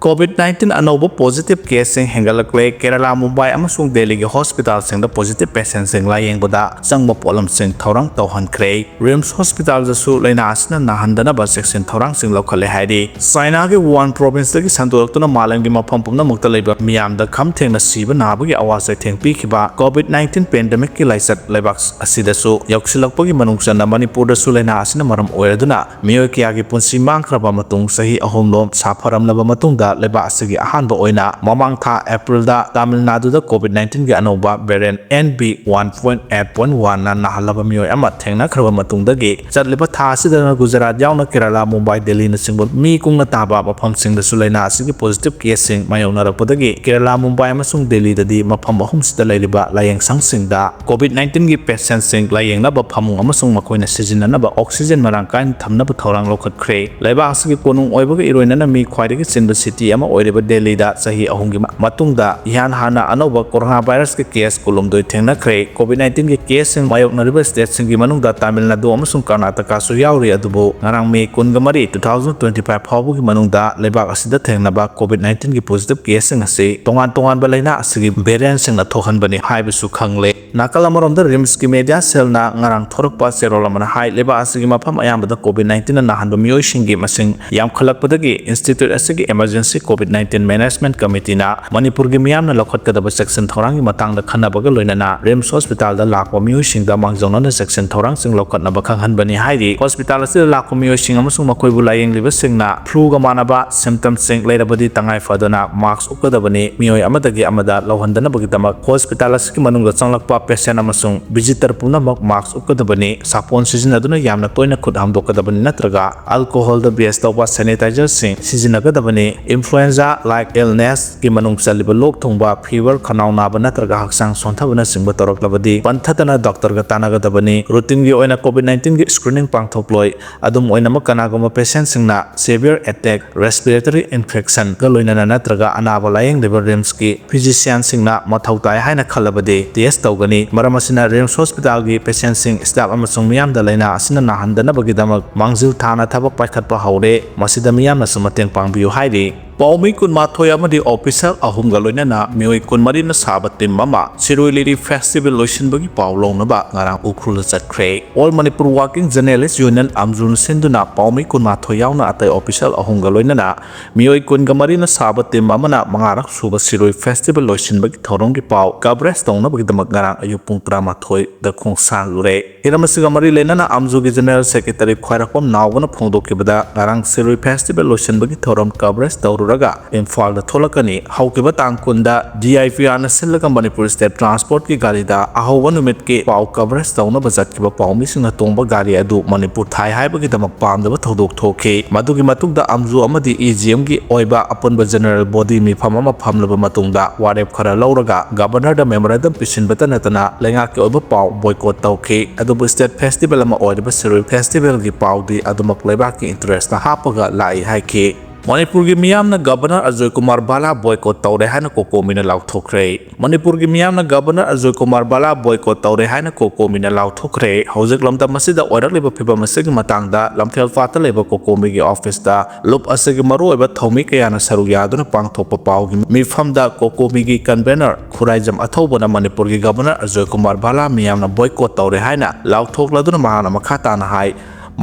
COVID nineteen ꯑꯅꯧꯕ positive case ꯁꯤꯡ ꯍꯦꯟꯒꯠꯂꯛꯂꯦ꯫ ꯀꯦꯔꯂꯥ, ꯃꯨꯝꯕꯥꯏ ꯑꯃꯁꯨꯡ ꯗꯦꯜꯂꯤꯒꯤ hospital ꯁꯤꯡꯗ positive patient ꯁꯤꯡ ꯂꯥꯌꯦꯡꯕꯗ ꯆꯪꯕ ꯄꯣꯠꯂꯝꯁꯤꯡ ꯊꯧꯔꯥꯡ ꯇꯧꯍꯟꯈ꯭ꯔꯦ꯫ RIMS hospital ꯗꯁꯨ ꯂꯥꯏꯅꯥ ꯑꯁꯤꯅ ꯅꯥꯍꯟꯗꯅꯕ ꯆꯦꯛꯁꯤꯟ ꯊꯧꯔꯥꯡꯁꯤꯡ ꯂꯧꯈꯠꯂꯦ ꯍꯥꯏꯔꯤ꯫ ꯆꯥꯏꯅꯥꯒꯤ ꯋꯨꯍꯥꯟ province ꯇꯒꯤ ꯁꯟꯗꯣꯔꯛꯇꯨꯅ ꯃꯥꯂꯦꯝꯒꯤ ꯃꯐꯝ ꯄꯨꯝꯅꯃꯛꯇ ꯂꯩꯕ ꯃꯤꯌꯥꯝꯗ ꯈꯝ ꯊꯦꯡꯅ ꯁꯤꯕ ꯅꯥꯕꯒꯤ ꯑꯋꯥ ꯆꯩꯊꯦꯡ ꯄꯤꯈꯤꯕ COVID nineteen pandemic ꯀꯤ ꯂꯥꯏꯆꯠ ꯂꯩꯕꯥꯛ ꯑꯁꯤꯗꯁꯨ ꯌꯧꯁꯤꯜꯂꯛꯄꯒꯤ ꯃꯅꯨꯡ ꯆꯟꯅ ꯃꯅꯤꯄꯨꯔꯗꯁꯨ ꯂꯥꯏꯅꯥ ꯑꯁꯤꯅ ꯃꯔꯝ ꯑꯣꯏꯔꯗꯨꯅ ꯃꯤꯑꯣꯏ ꯀꯌꯥꯒꯤ ꯄꯨꯟꯁꯤ ꯃꯥꯡꯈ꯭ꯔꯕ ꯃꯇꯨꯡ ꯆꯍꯤ ꯑꯍꯨꯝ ꯂꯣꯝ ꯁꯥꯐꯔꯝꯂꯕ ꯃꯇꯨꯡ ꯃꯇꯨꯡꯗ ꯂꯩꯕꯥꯛ ꯑꯁꯤꯒꯤ ꯑꯍꯥꯟꯕ ꯑꯣꯏꯅ ꯃꯃꯥꯡ ꯊꯥ ꯑꯦꯄ꯭ꯔꯤꯜꯗ ꯇꯥꯃꯤꯜ ꯅꯥꯗꯨꯗ COVID nineteen ꯒꯤ ꯑꯅꯧꯕ variant N B one point eight point one ꯅ ꯅꯥꯍꯜꯂꯕ ꯃꯤꯑꯣꯏ ꯑꯃ ꯊꯦꯡꯅꯈ꯭ꯔꯕ ꯃꯇꯨꯡꯗꯒꯤ, ꯆꯠꯂꯤꯕ ꯊꯥ ꯑꯁꯤꯗꯅ ꯒꯨꯖꯔꯥꯠ ꯌꯥꯎꯅ ꯀꯦꯔꯂꯥ, ꯃꯨꯝꯕꯥꯏ, ꯗꯦꯜꯂꯤꯅꯆꯤꯡꯕ ꯃꯤ ꯀꯨꯡꯅ ꯇꯥꯕ ꯃꯐꯝꯁꯤꯡꯗꯁꯨ ꯂꯥꯏꯅꯥ ꯑꯁꯤꯒꯤ positive caseꯁꯤꯡ ꯃꯥꯌꯣꯛꯅꯔꯛꯄꯗꯒꯤ ꯀꯦꯔꯂꯥ, ꯃꯨꯝꯕꯥꯏ ꯑꯃꯁꯨꯡ ꯗꯦꯜꯂꯤꯗꯗꯤ ꯃꯐꯝ ꯑꯍꯨꯝꯁꯤꯗ ꯂꯩꯔꯤꯕ ꯂꯥꯏꯌꯦꯡꯁꯪꯁꯤꯡꯗ COVID nineteen ꯒꯤ patientꯁꯤꯡ ꯂꯥꯌꯦꯡꯅꯕ ꯐꯃꯨꯡ ꯑꯃꯁꯨꯡ ꯃꯈꯣꯏꯅ ꯁꯤꯖꯤꯟꯅꯅꯕ oxygen ꯃꯔꯥꯡ ꯀꯥꯏꯅ ꯊꯝꯅꯕ ꯊꯧꯔꯥꯡ ꯂꯧꯈꯠꯈ꯭ꯔꯦ꯫ ꯂꯩꯕꯥꯛ ꯑꯁꯤꯒꯤ ꯀꯣꯅꯨꯡ ꯑꯣꯏꯕꯒ ꯏꯔꯣꯏꯅꯅ ꯃꯤ ꯈ꯭ꯋꯥꯏꯗꯒꯤ ꯆꯤꯟꯕ city ꯑꯃ ꯑꯣꯏꯔꯤꯕ ꯗꯦꯜꯂꯤꯗ ꯆꯍꯤ ꯑꯍꯨꯝꯒꯤ ꯃꯇꯨꯡꯗ ꯏꯍꯥꯟ ꯍꯥꯟꯅ ꯑꯅꯧꯕ coronavirus ꯀꯤ case ꯀꯨꯟꯍꯨꯝꯗꯣꯏ ꯊꯦꯡꯅꯈ꯭ꯔꯦ꯫ COVID nineteen ꯒꯤ caseꯁꯤꯡ ꯃꯥꯌꯣꯛꯅꯔꯤꯕ stateꯁꯤꯡꯒꯤ ꯃꯅꯨꯡꯗ ꯇꯥꯃꯤꯜ ꯅꯥꯗꯨ ꯑꯃꯁꯨꯡ ꯀꯔꯅꯥꯇꯀꯥꯁꯨ ꯌꯥꯎꯔꯤ꯫ ꯑꯗꯨꯕꯨ ꯉꯔꯥꯡ May ꯀꯨꯟꯒ ꯃꯔꯤ, two thousand twenty five ꯐꯥꯎꯕꯒꯤ ꯃꯅꯨꯡꯗ ꯂꯩꯕꯥꯛ ꯑꯁꯤꯗ ꯊꯦꯡꯅꯕ COVID nineteen ꯒꯤ positive caseꯁꯤꯡ ꯑꯁꯤ ꯇꯣꯉꯥꯟ ꯇꯣꯉꯥꯟꯕ ꯂꯥꯏꯅꯥ ꯑꯁꯤꯒꯤ variantꯁꯤꯡꯅ ꯊꯣꯛꯍꯟꯕꯅꯤ ꯍꯥꯏꯕꯁꯨ ꯈꯪꯂꯦ꯫ ꯅꯥꯀꯜ ꯑꯃꯔꯣꯝꯗ RIMSꯀꯤ media cellꯅ ꯉꯔꯥꯡ ꯊꯣꯔꯛꯄ ꯆꯦꯔꯣꯜ ꯑꯃꯅ ꯍꯥꯏ, ꯂꯩꯕꯥꯛ ꯑꯁꯤꯒꯤ ꯃꯐꯝ ꯑꯌꯥꯝꯕꯗ COVID nineteen ꯅ ꯅꯥꯍꯟꯕ ꯃꯤꯑꯣꯏꯁꯤꯡꯒꯤ ꯃꯁꯤꯡ ꯌꯥꯝꯈꯠꯂꯛꯄꯗꯒꯤ institute ꯑꯁꯤꯒꯤ emergency COVID nineteen management committeeꯅ ꯃꯅꯤꯄꯨꯔꯒꯤ ꯃꯤꯌꯥꯝꯅ ꯂꯧꯈꯠꯀꯗꯕ ꯆꯦꯛꯁꯤꯟ ꯊꯧꯔꯥꯡꯒꯤ ꯃꯇꯥꯡꯗ ꯈꯟꯅꯕꯒ ꯂꯣꯏꯅꯅ RIMS hospitalꯗ ꯂꯥꯛꯄ ꯃꯤꯑꯣꯏꯁꯤꯡꯗ ꯃꯥꯡꯖꯧꯅꯅ ꯆꯦꯛꯁꯤꯟ ꯊꯧꯔꯥꯡꯁꯤꯡ ꯂꯧꯈꯠꯅꯕ ꯈꯪꯍꯟꯕꯅꯤ ꯍꯥꯏꯔꯤ꯫ Hospital ꯑꯁꯤꯗ ꯂꯥꯛꯄ ꯃꯤꯑꯣꯏꯁꯤꯡ ꯑꯃꯁꯨꯡ ꯃꯈꯣꯏꯕꯨ ꯂꯥꯌꯦꯡꯂꯤꯕꯁꯤꯡꯅ fluꯒ ꯃꯥꯟꯅꯕ symptomꯁꯤꯡ ꯂꯩꯔꯕꯗꯤ ꯇꯉꯥꯏ ꯐꯗꯅ mask ꯎꯞꯀꯗꯕꯅꯤ꯫ ꯃꯤꯑꯣꯏ ꯑꯃꯗꯒꯤ ꯑꯃꯗ ꯂꯧꯍꯟꯗꯅꯕꯒꯤꯗꯃꯛ hospital ꯑꯁꯤꯒꯤ ꯃꯅꯨꯡꯗ ꯆꯪꯂꯛꯄ patient ꯑꯃꯁꯨꯡ visitor ꯄꯨꯝꯅꯃꯛ mask ꯎꯞꯀꯗꯕꯅꯤ꯫ ꯁꯥꯄꯣꯟ ꯁꯤꯖꯤꯟꯅꯗꯨꯅ ꯌꯥꯝꯅ ꯇꯣꯏꯅ ꯈꯨꯠ ꯍꯥꯝꯗꯣꯛꯀꯗꯕꯅꯤ ꯅꯠꯇ꯭ꯔꯒ alcoholꯗ base ꯇꯧꯕ sanitizerꯁꯤꯡ ꯁꯤꯖꯤꯟꯅꯒꯗꯕꯅꯤ꯫ Influenza like illnessꯀꯤ ꯃꯅꯨꯡ ꯆꯜꯂꯤꯕ ꯂꯣꯛ ꯊꯨꯡꯕ, fever, ꯈꯅꯥꯎ ꯅꯥꯕ ꯅꯠꯇ꯭ꯔꯒ ꯍꯛꯆꯥꯡ ꯁꯣꯟꯊꯕꯅꯆꯤꯡꯕ ꯇꯧꯔꯛꯂꯕꯗꯤ ꯄꯟꯊꯗꯅ doctorꯒ ꯇꯥꯟꯅꯒꯗꯕꯅꯤ꯫ Routineꯒꯤ ꯑꯣꯏꯅ COVID nineteenꯒꯤ screening ꯄꯥꯡꯊꯣꯛꯂꯣꯏ꯫ ꯑꯗꯨꯝ ꯑꯣꯏꯅꯃꯛ, ꯀꯅꯥꯒꯨꯝꯕ patientꯁꯤꯡꯅ severe attack, respiratory infectionꯒ ꯂꯣꯏꯅꯅ ꯅꯠꯇ꯭ꯔꯒ ꯑꯅꯥꯕ ꯂꯥꯌꯦꯡꯂꯤꯕ RIMSꯀꯤ physicianꯁꯤꯡꯅ ꯃꯊꯧ ꯇꯥꯏ ꯍꯥꯏꯅ ꯈꯜꯂꯕꯗꯤ test ꯇꯧꯒꯅꯤ꯫ ꯃꯔꯝ ꯑꯁꯤꯅ RIMS hospitalꯒꯤ patientꯁꯤꯡ, staff ꯑꯃꯁꯨꯡ ꯃꯤꯌꯥꯝꯗ ꯂꯥꯏꯅꯥ ꯑꯁꯤꯅ ꯅꯥꯍꯟꯗꯅꯕꯒꯤꯗꯃꯛ ꯃꯥꯡꯖꯤꯜ ꯊꯥꯅ ꯊꯕꯛ ꯄꯥꯏꯈꯠꯄ ꯍꯧꯔꯦ꯫ ꯃꯁꯤꯗ ꯃꯤꯌꯥꯝꯅꯁꯨ ꯃꯇꯦꯡ ꯄꯥꯡꯕꯤꯌꯨ ꯍꯥꯏꯔꯤ꯫ ꯄꯥꯎꯃꯤ ꯀꯨꯟꯃꯥꯊꯣꯏ ꯑꯃꯗꯤ official ꯑꯍꯨꯝꯒ ꯂꯣꯏꯅꯅ ꯃꯤꯑꯣꯏ ꯀꯨꯟꯃꯔꯤꯅ ꯁꯥꯕ team ꯑꯃ ꯁꯤꯔꯣꯏ ꯂꯤꯂꯤ festival ꯂꯣꯏꯁꯤꯟꯕꯒꯤ ꯄꯥꯎ ꯂꯧꯅꯕ ꯉꯔꯥꯡ ꯎꯈ꯭ꯔꯨꯜꯗ ꯆꯠꯈ꯭ꯔꯦ꯫ All Manipur Working Journalist Union, ꯑꯝꯖꯨꯅ ꯁꯤꯟꯗꯨꯅ ꯄꯥꯎꯃꯤ ꯀꯨꯟꯃꯥꯊꯣꯏ ꯌꯥꯎꯅ ꯑꯇꯩ official ꯑꯍꯨꯝꯒ ꯂꯣꯏꯅꯅ ꯃꯤꯑꯣꯏ ꯀꯨꯟꯒ ꯃꯔꯤꯅ ꯁꯥꯕ team ꯑꯃꯅ ꯃꯉꯥꯔꯛ ꯁꯨꯕ ꯁꯤꯔꯣꯏ festival ꯂꯣꯏꯁꯤꯟꯕꯒꯤ ꯊꯧꯔꯝꯒꯤ ꯄꯥꯎ coverage ꯇꯧꯅꯕꯒꯤꯗꯃꯛ ꯉꯔꯥꯡ ꯑꯌꯨꯛ ꯄꯨꯡ ꯇꯔꯥꯃꯥꯊꯣꯏꯗ ꯈꯣꯡꯁꯥꯜꯂꯨꯔꯦ꯫ ꯍꯤꯔꯝ ꯑꯁꯤꯒ ꯃꯔꯤ ꯂꯩꯅꯅ ꯑꯝꯖꯨꯒꯤ General Secretary ꯈ꯭ꯋꯥꯏꯔꯥꯛꯄꯝ ꯅꯥꯎꯕꯅ ꯐꯣꯡꯗꯣꯛꯈꯤꯕꯗ, ꯉꯔꯥꯡ ꯁꯤꯔꯣꯏ festival ꯂꯣꯏꯁꯤꯟꯕꯒꯤ ꯊꯧꯔꯝ coverage ꯇꯧꯔꯨꯔꯦ꯫ ꯂꯣꯏꯔꯒ ꯏꯝꯐꯥꯜꯗ ꯊꯣꯛꯂꯛꯀꯅꯤ꯫ ꯍꯧꯈꯤꯕ ꯇꯥꯡ ꯀꯨꯟꯗ ꯗꯤ ꯑꯥꯏ ꯄꯤ ꯑꯥꯔꯅ ꯁꯤꯜꯂꯒ ꯃꯅꯤꯄꯨꯔ ꯁ꯭ꯇꯦꯠ ꯇ꯭ꯔꯥꯟꯁꯄꯣꯔꯠꯀꯤ ꯒꯥꯔꯤꯗ ꯑꯍꯧꯕ ꯅꯨꯃꯤꯠꯀꯤ ꯄꯥꯎ ꯀꯚꯔꯦꯖ ꯇꯧꯅꯕ ꯆꯠꯈꯤꯕ ꯄꯥꯎꯃꯤꯁꯤꯡꯅ ꯇꯣꯡꯕ ꯒꯥꯔꯤ ꯑꯗꯨ ꯃꯅꯤꯄꯨꯔ ꯊꯥꯏ ꯍꯥꯏꯕꯒꯤꯗꯃꯛ ꯄꯥꯝꯗꯕ ꯊꯧꯗꯣꯛ ꯊꯣꯛꯈꯤ꯫ ꯃꯗꯨꯒꯤ ꯃꯇꯨꯡꯗ ꯑꯝꯖꯨ ꯑꯃꯗꯤ ꯏ ꯖꯤ ꯑꯦꯝꯒꯤ ꯑꯣꯏꯕ ꯑꯄꯨꯟꯕ ꯖꯦꯅꯔꯦꯜ ꯕꯣꯗꯤ ꯃꯤꯐꯝ ꯑꯃ ꯐꯝꯂꯕ ꯃꯇꯨꯡꯗ ꯋꯥꯔꯦꯞ ꯈꯔ ꯂꯧꯔꯒ ꯒꯕꯔꯅꯔꯗ ꯃꯦꯃꯣꯔꯦꯟꯗꯝ ꯄꯤꯁꯤꯟꯕꯇ ꯅꯠꯇꯅ ꯂꯩꯉꯥꯛꯀꯤ ꯑꯣꯏꯕ ꯄꯥꯎ ꯕꯣꯏꯀꯣꯠ ꯇꯧꯈꯤ꯫ ꯑꯗꯨꯕꯨ ꯁ꯭ꯇꯦꯠ ꯐꯦꯁꯇꯤꯚꯦꯜ ꯑꯃ ꯑꯣꯏꯔꯤꯕ ꯁꯤꯔꯣꯏ ꯐꯦꯁꯇꯤꯚꯦꯜꯒꯤ ꯄꯥꯎꯗꯤ ꯑꯗꯨꯃꯛ ꯂꯩꯕꯥꯛꯀꯤ ꯏꯟꯇꯔꯦꯁꯇ ꯍꯥꯞꯄꯒ ꯂꯥꯛꯏ ꯍꯥꯏꯈꯤ꯫ ꯃꯅꯤꯄꯨꯔꯒꯤ ꯃꯤꯌꯥꯝꯅ ꯒꯕꯔꯅꯔ ꯑꯖꯣꯏ ꯀꯨꯃꯥꯔ ꯚꯥꯂꯥ ꯕꯣꯏꯀꯣꯠ ꯇꯧꯔꯦ ꯍꯥꯏꯅ ꯀꯣꯀꯣꯃꯤꯅ ꯂꯥꯎꯊꯣꯛꯈ꯭ꯔꯦ꯫ ꯃꯅꯤꯄꯨꯔꯒꯤ ꯃꯤꯌꯥꯝꯅ ꯒꯕꯔꯅꯔ ꯑꯖꯣꯏ ꯀꯨꯃꯥꯔ ꯚꯥꯂꯥ ꯕꯣꯏꯀꯣꯠ ꯇꯧꯔꯦ ꯍꯥꯏꯅ ꯀꯣꯀꯣꯃꯤꯅ ꯂꯥꯎꯊꯣꯛꯈ꯭ꯔꯦ꯫ ꯍꯧꯖꯤꯛ ꯂꯝꯗꯝ ꯑꯁꯤꯗ ꯑꯣꯏꯔꯛꯂꯤꯕ ꯐꯤꯚꯝ ꯑꯁꯤꯒꯤ ꯃꯇꯥꯡꯗ ꯂꯝꯐꯦꯜ ꯄꯥꯠꯇ ꯂꯩꯕ ꯀꯣꯀꯣꯃꯤꯒꯤ ꯑꯣꯐꯤꯁꯇ ꯂꯨꯞ ꯑꯁꯤꯒꯤ ꯃꯔꯨꯑꯣꯏꯕ ꯊꯧꯃꯤ ꯀꯌꯥꯅ ꯁꯔꯨꯛ ꯌꯥꯗꯨꯅ ꯄꯥꯡꯊꯣꯛꯄ ꯄꯥꯎꯒꯤ ꯃꯤꯐꯝꯗ ꯀꯣꯀꯣꯃꯤꯒꯤ ꯀꯟꯚꯦꯅꯔ ꯈꯨꯔꯥꯏꯖꯝ ꯑꯊꯧꯕꯅ ꯃꯅꯤꯄꯨꯔꯒꯤ ꯒꯕꯔꯅꯔ ꯑꯖꯣꯏ ꯀꯨꯃꯥꯔ ꯚꯥꯂꯥ ꯃꯤꯌꯥꯝꯅ ꯕꯣꯏꯀꯣꯠ ꯇꯧꯔꯦ ꯍꯥꯏꯅ ꯂꯥꯎꯊꯣꯛꯂꯗꯨꯅ ꯃꯍꯥꯛꯅ ꯃꯈꯥ ꯇꯥꯅ ꯍꯥꯏ,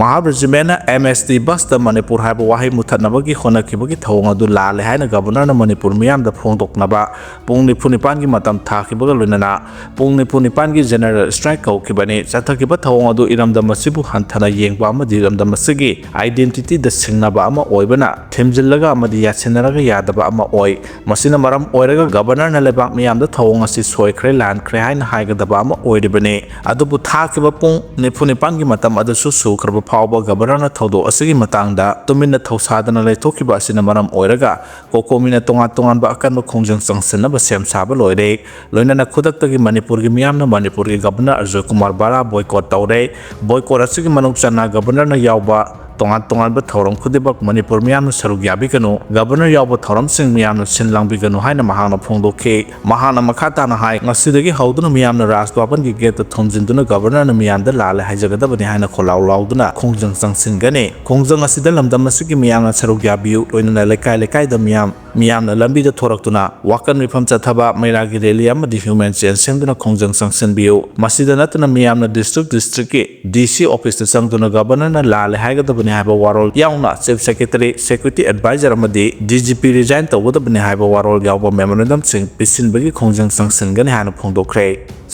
ꯃꯍꯥ ꯔꯦꯖꯤꯃꯦꯟꯅ ꯑꯦꯝ ꯑꯦꯁ ꯇꯤ ꯕꯁꯇ ꯃꯅꯤꯄꯨꯔ ꯍꯥꯏꯕ ꯋꯥꯍꯩ ꯃꯨꯊꯠꯅꯕꯒꯤ ꯍꯣꯠꯅꯈꯤꯕꯒꯤ ꯊꯧꯑꯣꯡ ꯑꯗꯨ ꯂꯥꯜꯂꯦ ꯍꯥꯏꯅ ꯒꯕꯔꯅꯔꯅ ꯃꯅꯤꯄꯨꯔ ꯃꯤꯌꯥꯝꯗ ꯐꯣꯡꯗꯣꯛꯅꯕ ꯄꯨꯡ ꯅꯤꯐꯨ ꯅꯤꯄꯥꯟꯒꯤ ꯃꯇꯝ ꯊꯥꯈꯤꯕꯒ ꯂꯣꯏꯅꯅ ꯄꯨꯡ ꯅꯤꯐꯨ ꯅꯤꯄꯥꯟꯒꯤ ꯖꯦꯅꯔꯦꯜ ꯁ꯭ꯇ꯭ꯔꯥꯏꯛ ꯀꯧꯈꯤꯕꯅꯤ꯫ ꯆꯠꯊꯈꯤꯕ ꯊꯧꯑꯣꯡ ꯑꯗꯨ ꯏꯔꯝꯗꯝ ꯑꯁꯤꯕꯨ ꯍꯟꯊꯅ ꯌꯦꯡꯕ ꯑꯃꯗꯤ ꯏꯔꯝꯗꯝ ꯑꯁꯤꯒꯤ ꯑꯥꯏꯗꯦꯟꯇꯤꯇꯤꯗ ꯁꯤꯡꯅꯕ ꯑꯃ ꯑꯣꯏꯕꯅ ꯊꯤꯝꯖꯤꯜꯂꯒ ꯑꯃꯗꯤ ꯌꯥꯁꯤꯟꯅꯔꯒ ꯌꯥꯗꯕ ꯑꯃ ꯑꯣꯏ꯫ ꯃꯁꯤꯅ ꯃꯔꯝ ꯑꯣꯏꯔꯒ ꯒꯕꯔꯅꯔꯅ ꯂꯩꯕꯥꯛ ꯃꯤꯌꯥꯝꯗ ꯊꯧꯑꯣꯡ ꯑꯁꯤ ꯁꯣꯏꯈ꯭ꯔꯦ, ꯂꯥꯟꯈ꯭ꯔꯦ ꯍꯥꯏꯅ ꯍꯥꯏꯒꯗꯕ ꯑꯃ ꯑꯣꯏꯔꯤꯕꯅꯤ꯫ ꯑꯗꯨꯕꯨ ꯊꯥꯈꯤꯕ ꯄꯨꯡ ꯅꯤꯐꯨ ꯅꯤꯄꯥꯟꯒꯤ ꯃꯇꯝ ꯑꯗꯨꯁꯨ ꯁꯨꯈ꯭ꯔꯕ ꯐꯥꯎꯕ ꯒꯕꯔꯅꯔꯅ ꯊꯧꯗꯣꯛ ꯑꯁꯤꯒꯤ ꯃꯇꯥꯡꯗ ꯇꯨꯃꯤꯟꯅ ꯊꯧꯁꯥꯗꯅ ꯂꯩꯊꯣꯛꯈꯤꯕ ꯑꯁꯤꯅ ꯃꯔꯝ ꯑꯣꯏꯔꯒ ꯀꯣꯀꯣꯃꯤꯅ ꯇꯣꯉꯥꯟ ꯇꯣꯉꯥꯟꯕ ꯑꯀꯟꯕ ꯈꯣꯡꯖꯪ ꯆꯪꯁꯤꯟꯅꯕ ꯁꯦꯝ ꯁꯥꯕ ꯂꯣꯏꯔꯦ꯫ ꯂꯣꯏꯅꯅ ꯈꯨꯗꯛꯇꯒꯤ ꯃꯅꯤꯄꯨꯔꯒꯤ ꯃꯤꯌꯥꯝꯅ ꯃꯅꯤꯄꯨꯔꯒꯤ ꯒꯕꯔꯅꯔ ꯑꯖꯣꯏ ꯀꯨꯃꯥꯔ ꯕꯥꯂꯥ ꯕꯣꯏꯀꯣꯠ ꯇꯧꯔꯦ꯫ ꯕꯣꯏꯀꯣꯠ ꯑꯁꯤꯒꯤ ꯃꯅꯨꯡ ꯆꯟꯅ ꯒꯕꯔꯅꯔꯅ ꯌꯥꯎꯕ ꯇꯣꯉꯥꯟ ꯇꯣꯉꯥꯟꯕ ꯊꯧꯔꯝ ꯈꯨꯗꯤꯡꯃꯛ ꯃꯅꯤꯄꯨꯔ ꯃꯤꯌꯥꯝꯅ ꯁꯔꯨꯛ ꯌꯥꯕꯤꯒꯅꯨ, ꯒꯕꯔꯅꯔ ꯌꯥꯎꯕ ꯊꯧꯔꯝꯁꯤꯡ ꯃꯤꯌꯥꯝꯅ ꯁꯤꯟ ꯂꯥꯡꯕꯤꯒꯅꯨ ꯍꯥꯏꯅ ꯃꯍꯥꯛꯅ ꯐꯣꯡꯗꯣꯛꯈꯤ꯫ ꯃꯍꯥꯛꯅ ꯃꯈꯥ ꯇꯥꯅ ꯍꯥꯏ, ꯉꯁꯤꯗꯒꯤ ꯍꯧꯗꯨꯅ ꯃꯤꯌꯥꯝꯅ ꯔꯥꯖ ꯚꯕꯟꯒꯤ ꯒꯦꯠꯇ ꯊꯣꯝꯖꯤꯟꯗꯨꯅ ꯒꯕꯔꯅꯔꯅ ꯃꯤꯌꯥꯝꯗ ꯂꯥꯜꯂꯦ ꯍꯥꯏꯖꯒꯗꯕꯅꯤ ꯍꯥꯏꯅ ꯈꯣꯜꯂꯥꯎ ꯂꯥꯎꯗꯨꯅ ꯈꯣꯡꯖꯪ ꯆꯪꯁꯤꯟꯒꯅꯤ꯫ ꯈꯣꯡꯖꯪ ꯑꯁꯤꯗ ꯂꯝꯗꯝ ꯑꯁꯤꯒꯤ ꯃꯤꯌꯥꯝꯅ ꯁꯔꯨꯛ ꯌꯥꯕꯤꯌꯨ, ꯂꯣꯏꯅꯅ ꯂꯩꯀꯥꯏ ꯂꯩꯀꯥꯏꯗ ꯃꯤꯌꯥꯝ ꯃꯤꯌꯥꯝꯅ ꯂꯝꯕꯤꯗ ꯊꯣꯔꯛꯇꯨꯅ ꯋꯥꯀꯟ ꯃꯤꯐꯝ ꯆꯠꯊꯕ, ꯃꯩꯔꯥꯒꯤ ꯔꯦꯂꯤ ꯑꯃꯗꯤ ꯍ꯭ꯌꯨꯃꯦꯟ ꯆꯦꯟ ꯁꯦꯝꯗꯨꯅ ꯈꯣꯡꯖꯪ ꯆꯪꯁꯤꯟꯕꯤꯌꯨ꯫ ꯃꯁꯤꯗ ꯅꯠꯇꯅ ꯃꯤꯌꯥꯝꯅ ꯗꯤꯁꯇ꯭ꯔꯤꯛ ꯗꯤꯁꯇ꯭ꯔꯤꯛꯀꯤ ꯗꯤ ꯁꯤ ꯑꯣꯐꯤꯁꯇ ꯆꯪꯗꯨꯅ ꯒꯕꯔꯅꯔꯅ ꯂꯥꯜꯂꯦ ꯍꯥꯏꯒꯗꯕꯅꯤ ꯍꯥꯏꯕ ꯋꯥꯔꯣꯜ ꯌꯥꯎꯅ ꯆꯤꯐ ꯁꯦꯀ꯭ꯔꯦꯇꯔꯤ, ꯁꯦꯀ꯭ꯌꯨꯔꯤꯇꯤ ꯑꯦꯗꯚꯥꯏꯖꯔ ꯑꯃꯗꯤ ꯗꯤ ꯖꯤ ꯄꯤ ꯔꯤꯖꯥꯏꯟ ꯇꯧꯒꯗꯕꯅꯤ ꯍꯥꯏꯕ ꯋꯥꯔꯣꯜ ꯌꯥꯎꯕ ꯃꯦꯃꯣꯔꯦꯟꯗꯝꯁꯤꯡ ꯄꯤꯁꯤꯟꯕꯒꯤ ꯈꯣꯡꯖꯪ ꯆꯪꯁꯤꯟꯒꯅꯤ ꯍꯥꯏꯅ ꯐꯣꯡꯗꯣꯛꯈ꯭ꯔꯦ꯫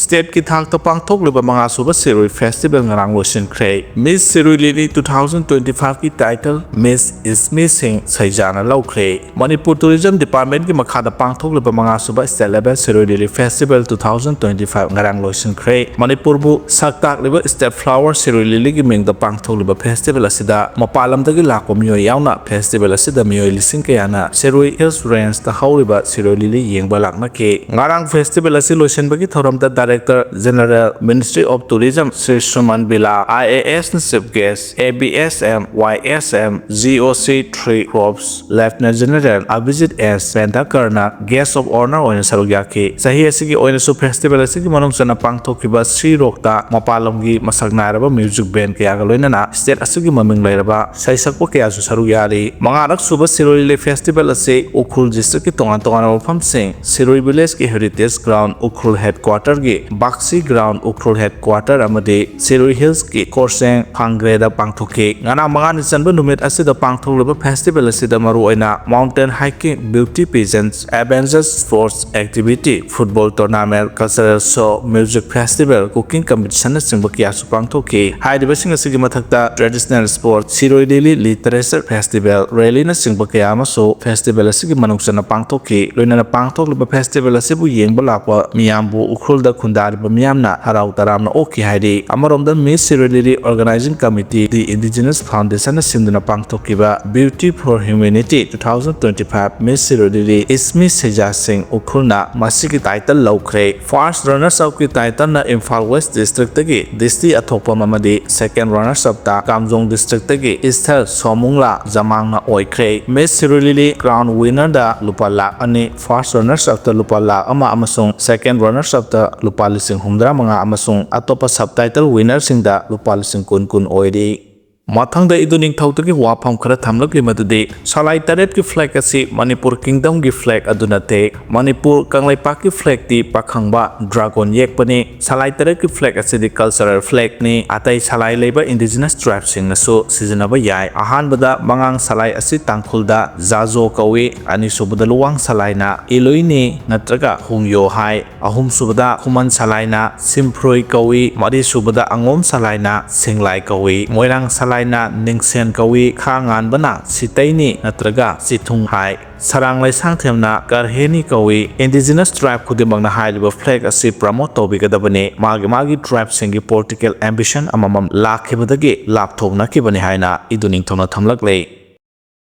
ꯁ꯭ꯇꯦꯠꯀꯤ ꯊꯥꯛꯇ ꯄꯥꯡꯊꯣꯛꯂꯤꯕ ꯃꯉꯥꯁꯨꯕ ꯁꯤꯔꯣꯏ ꯐꯦꯁꯇꯤꯚꯦꯜ ꯉꯔꯥꯡ ꯂꯣꯏꯁꯤꯟꯈ꯭ꯔꯦ꯫ ꯃꯤꯁ ꯁꯤꯔꯣꯏ ꯂꯤꯂꯤ ꯇꯨ ꯊꯥꯎꯖꯟ ꯇ꯭ꯋꯦꯟꯇꯤ ꯐꯥꯏꯚꯀꯤ ꯇꯥꯏꯇꯜ ꯃꯤꯁ ꯏꯁꯃꯤ ꯁꯤꯡ ꯁꯩꯖꯥꯅ ꯂꯧꯈ꯭ꯔꯦ꯫ ꯃꯅꯤꯄꯨꯔ ꯇꯨꯔꯤꯖꯝ ꯗꯤꯄꯥꯔꯠꯃꯦꯟꯠꯀꯤ ꯃꯈꯥꯗ ꯄꯥꯡꯊꯣꯛꯂꯤꯕ ꯃꯉꯥꯁꯨꯕ state level Shirui lily festival two thousand twenty five ꯉꯔꯥꯡ ꯂꯣꯏꯁꯤꯟꯈ꯭ꯔꯦ꯫ ꯃꯅꯤꯄꯨꯔꯕꯨ ꯁꯛ ꯇꯥꯛꯂꯤꯕ ꯁ꯭ꯇꯦꯠ ꯐ꯭ꯂꯥꯋꯔ ꯁꯤꯔꯣꯏ ꯂꯤꯂꯤꯒꯤ ꯃꯤꯡꯗ ꯄꯥꯡꯊꯣꯛꯂꯤꯕ ꯐꯦꯁꯇꯤꯚꯦꯜ ꯑꯁꯤꯗ ꯃꯄꯥꯟ ꯂꯝꯗꯒꯤ ꯂꯥꯛꯄ ꯃꯤꯑꯣꯏ ꯌꯥꯎꯅ ꯐꯦꯁꯇꯤꯚꯦꯜ ꯑꯁꯤꯗ ꯃꯤꯑꯣꯏ ꯂꯤꯁꯤꯡ ꯀꯌꯥꯅ ꯁꯤꯔꯣꯏ ꯍꯤꯜꯁ ꯔꯦꯟꯖꯇ ꯍꯧꯔꯤꯕ ꯁꯤꯔꯣꯏ ꯂꯤꯂꯤ ꯌꯦꯡꯕ ꯂꯥꯛꯅꯈꯤ꯫ ꯉꯔꯥꯡ ꯐꯦꯁꯇꯤꯚꯦꯜ ꯑꯁꯤ ꯂꯣꯏꯁꯤꯟꯕꯒꯤ ꯊꯧꯔꯝꯗ director general, ministry of tourism, Shri Suman Billa, I A ꯑꯦꯁꯅ chief guest, A B S M, Y S M, G O C three corps lieutenant general Abhijit S ꯄꯦꯟꯗꯥꯀꯔꯅ ꯒꯦꯁ ꯑꯣꯐ ꯑꯣꯅꯔ ꯑꯣꯏꯅ ꯁꯔꯨꯛ ꯌꯥꯈꯤ꯫ ꯆꯍꯤ ꯑꯁꯤꯒꯤ ꯑꯣꯏꯅꯁꯨ ꯐꯦꯁꯇꯤꯚꯦꯜ ꯑꯁꯤꯒꯤ ꯃꯅꯨꯡ ꯆꯟꯅ ꯄꯥꯡꯊꯣꯛꯈꯤꯕ ꯁꯤ ꯔꯣꯛꯇ ꯃꯄꯥꯟ ꯂꯝꯒꯤ ꯃꯁꯛ ꯅꯥꯏꯔꯕ ꯃ꯭ꯌꯨꯖꯤꯛ ꯕꯦꯟꯗ ꯀꯌꯥꯒ ꯂꯣꯏꯅꯅ ꯁ꯭ꯇꯦꯠ ꯑꯁꯤꯒꯤ ꯃꯃꯤꯡ ꯂꯩꯔꯕ ꯁꯩꯁꯛꯄ ꯀꯌꯥꯁꯨ ꯁꯔꯨꯛ ꯌꯥꯔꯤ꯫ ꯃꯉꯥꯔꯛ ꯁꯨꯕ ꯁꯤꯔꯣꯏ ꯂꯤꯂꯤ ꯐꯦꯁꯇꯤꯚꯦꯜ ꯑꯁꯤ ꯎꯈ꯭ꯔꯨꯜ ꯗꯤꯁꯇ꯭ꯔꯤꯛꯀꯤ ꯇꯣꯉꯥꯟ ꯇꯣꯉꯥꯟꯕ ꯃꯐꯝꯁꯤꯡ, ꯁꯤꯔꯣꯏ ꯚꯤꯂꯦꯖꯀꯤ ꯍꯦꯔꯤꯇꯦꯖ ꯒ꯭ꯔꯥꯎꯟ, ꯎꯈ꯭ꯔꯨꯜ ꯍꯦꯗꯀ꯭ꯋꯥꯇꯔꯒꯤ ꯕꯥꯛꯁꯤ ꯒ꯭ꯔꯥꯎꯟ, ꯎꯈ꯭ꯔꯨꯜ ꯍꯦꯗꯀ꯭ꯋꯥꯇꯔ ꯑꯃꯗꯤ ꯁꯤꯔꯣꯏ ꯍꯤꯜꯁꯀꯤ ꯀꯣꯔꯁꯦꯡ ꯐꯥꯡꯒ꯭ꯔꯦꯗ ꯄꯥꯡꯊꯣꯛꯈꯤ꯫ ꯉꯔꯥꯡ ꯃꯉꯥꯅꯤ ꯆꯟꯕ ꯅꯨꯃꯤꯠ ꯑꯁꯤꯗ ꯄꯥꯡꯊꯣꯛꯂꯤꯕ ꯐꯦꯁꯇꯤꯚꯦꯜ ꯑꯁꯤꯗ ꯃꯔꯨꯑꯣꯏꯅ mountain hiking, beauty pageant, adventure sports activity, football tournament, cultural show, music festival, cooking ꯀꯝꯄꯤꯇꯤꯁꯟꯅꯆꯤꯡꯕ ꯀꯌꯥꯁꯨ ꯄꯥꯡꯊꯣꯛꯈꯤ꯫ ꯍꯥꯏꯔꯤꯕꯁꯤꯡ ꯑꯁꯤꯒꯤ ꯃꯊꯛꯇ ꯇ꯭ꯔꯦꯗꯤꯁꯅꯦꯜ ꯁ꯭ꯄꯣꯔꯠꯁ, ꯁꯤꯔꯣꯏ ꯂꯤꯂꯤ ꯂꯤꯇꯔꯦꯆꯔ ꯐꯦꯁꯇꯤꯚꯦꯜ, ꯔꯦꯂꯤꯅꯆꯤꯡꯕ ꯀꯌꯥ ꯑꯃꯁꯨ ꯐꯦꯁꯇꯤꯚꯦꯜ ꯑꯁꯤꯒꯤ ꯃꯅꯨꯡ ꯆꯟꯅ ꯄꯥꯡꯊꯣꯛꯈꯤ꯫ ꯂꯣꯏꯅꯅ ꯄꯥꯡꯊꯣꯛꯂꯤꯕ ꯐꯦꯁꯇꯤꯚꯦꯜ ꯑꯁꯤꯕꯨ ꯌꯦꯡꯕ ꯂꯥꯛꯄ ꯃꯤꯌꯥꯝꯕꯨ ꯎꯈ꯭ꯔꯨꯜꯗ ꯈꯨꯟꯗꯥꯔꯤꯕ ꯃꯤꯌꯥꯝꯅ ꯍꯔꯥꯎ ꯇꯔꯥꯝꯅ ꯑꯣꯛꯈꯤ ꯍꯥꯏꯔꯤ꯫ ꯑꯃꯔꯣꯝꯗ miss Shirui lily organising committee, the indigenous ꯐꯥꯎꯟꯗꯦꯁꯟꯅ ꯁꯤꯟꯗꯨꯅ ꯄꯥꯡꯊꯣꯛꯈꯤꯕ beauty for humanity two thousand twenty five miss Shirui lily Ismi Seija Shing ꯎꯈ꯭ꯔꯨꯜꯅ ꯃꯁꯤꯒꯤ ꯇꯥꯏꯇꯜ ꯂꯧꯈ꯭ꯔꯦ꯫ ꯐꯥꯔꯁ ꯔꯅꯔꯁ ꯑꯞꯀꯤ ꯇꯥꯏꯇꯜꯅ ꯏꯝꯐꯥꯜ ꯋꯦꯁ ꯗꯤꯁꯇ꯭ꯔꯤꯛꯇꯒꯤ ꯗꯤꯁꯇꯤ ꯑꯊꯣꯛꯄꯝ ꯑꯃꯗꯤ ꯁꯦꯀꯦꯟ ꯔꯅꯔꯁ ꯑꯞꯇ ꯀꯥꯝꯖꯣꯡ ꯗꯤꯁꯇ꯭ꯔꯤꯛꯇꯒꯤ ꯏꯁꯊꯔ ꯁꯣꯃꯨꯡꯂꯥ ꯖꯃꯥꯡꯅ ꯑꯣꯏꯈ꯭ꯔꯦ꯫ ꯃꯤꯁ ꯁꯤꯔꯣꯏ ꯂꯤꯂꯤ ꯀ꯭ꯔꯥꯎꯟ ꯋꯤꯅꯔꯗ ꯂꯨꯄꯥ ꯂꯥꯈ ꯑꯅꯤ, ꯐꯥꯔꯁ ꯔꯅꯔꯁ ꯑꯞꯇ ꯂꯨꯄꯥ ꯂꯥꯈ ꯑꯃ ꯑꯃꯁꯨꯡ ꯁꯦꯀꯦꯟ ꯔꯅꯔꯁ ꯑꯞꯇ ꯂꯨꯄꯥ ꯂꯤꯁꯤꯡ ꯍꯨꯝꯗ꯭ꯔꯥ ꯃꯉꯥ ꯑꯃꯁꯨꯡ ꯑꯇꯣꯞꯄ ꯁꯕ ꯇꯥꯏꯇꯜ ꯋꯤꯅꯔꯁꯤꯡꯗ ꯂꯨꯄꯥ ꯂꯤꯁꯤꯡ ꯀꯨꯟ ꯀꯨꯟ ꯑꯣꯏꯔꯤ꯫ ꯃꯊꯪꯗ ꯏꯗꯨ ꯅꯤꯡꯊꯧꯗꯒꯤ ꯋꯥꯐꯝ ꯈꯔ ꯊꯝꯂꯛꯂꯤ, ꯃꯗꯨꯗꯤ ꯁꯂꯥꯏ ꯇꯔꯦꯠꯀꯤ flag ꯑꯁꯤ ꯃꯅꯤꯄꯨꯔ kingdomꯒꯤ flag ꯑꯗꯨ ꯅꯠꯇꯦ꯫ ꯃꯅꯤꯄꯨꯔ ꯀꯪꯂꯩꯄꯥꯛꯀꯤ flagꯇꯤ ꯄꯥꯈꯪꯕ dragon ꯌꯦꯛꯄꯅꯤ꯫ ꯁꯂꯥꯏ ꯇꯔꯦꯠꯀꯤ flag ꯑꯁꯤꯗꯤ cultural flagꯅꯤ꯫ ꯑꯇꯩ ꯁꯂꯥꯏ ꯂꯩꯕ indigenous tribeꯁꯤꯡꯅꯁꯨ ꯁꯤꯖꯤꯟꯅꯕ ꯌꯥꯏ꯫ ꯑꯍꯥꯟꯕꯗ ꯃꯉꯥꯡ ꯁꯂꯥꯏ ꯑꯁꯤ ꯇꯥꯡꯈꯨꯜꯗ ꯖꯥꯖꯣ ꯀꯧꯏ꯫ ꯑꯅꯤꯁꯨꯕꯗ ꯂꯨꯋꯥꯡ ꯁꯂꯥꯏꯅ ꯏꯂꯨꯏꯅꯤ ꯅꯠꯇ꯭ꯔꯒ ꯍꯨꯡꯌꯣ ꯍꯥꯏ꯫ ꯑꯍꯨꯝꯁꯨꯕꯗ ꯈꯨꯃꯟ ꯁꯂꯥꯏꯅ ꯁꯤꯝꯐ꯭ꯔꯣꯏ ꯀꯧꯏ꯫ ꯃꯔꯤꯁꯨꯕꯗ ꯑꯉꯣꯝ ꯁꯂꯥꯏꯅ ꯁꯤꯡꯂꯥꯏ ꯀꯧꯏ꯫ ꯃꯣꯏꯔꯥꯡ ꯁꯂꯥꯏꯅ ꯅꯤꯡꯁꯦꯟ ꯀꯧꯏ꯫ ꯈꯥ ꯉꯥꯟꯕꯅ ꯁꯤꯇꯩꯅꯤ ꯅꯠꯇ꯭ꯔꯒ ꯆꯤꯊꯨꯡ ꯍꯥꯏ꯫ ꯁꯔꯥꯡ ꯂꯩꯁꯥꯡꯊꯦꯝꯅ ꯀꯔꯍꯦꯅꯤ ꯀꯧꯏ꯫ Indigenous tribe ꯈꯨꯗꯤꯡꯃꯛꯅ ꯍꯥꯏꯔꯤꯕ flag ꯑꯁꯤ promote ꯇꯧꯕꯤꯒꯗꯕꯅꯤ꯫ ꯃꯥꯒꯤ ꯃꯥꯒꯤ tribeꯁꯤꯡꯒꯤ political ambition ꯑꯃꯃꯝ ꯂꯥꯛꯈꯤꯕꯗꯒꯤ ꯂꯥꯞꯊꯣꯛꯅꯈꯤꯕꯅꯤ ꯍꯥꯏꯅ ꯏꯗꯨ ꯅꯤꯡꯊꯧꯅ ꯊꯝꯂꯛꯂꯦ꯫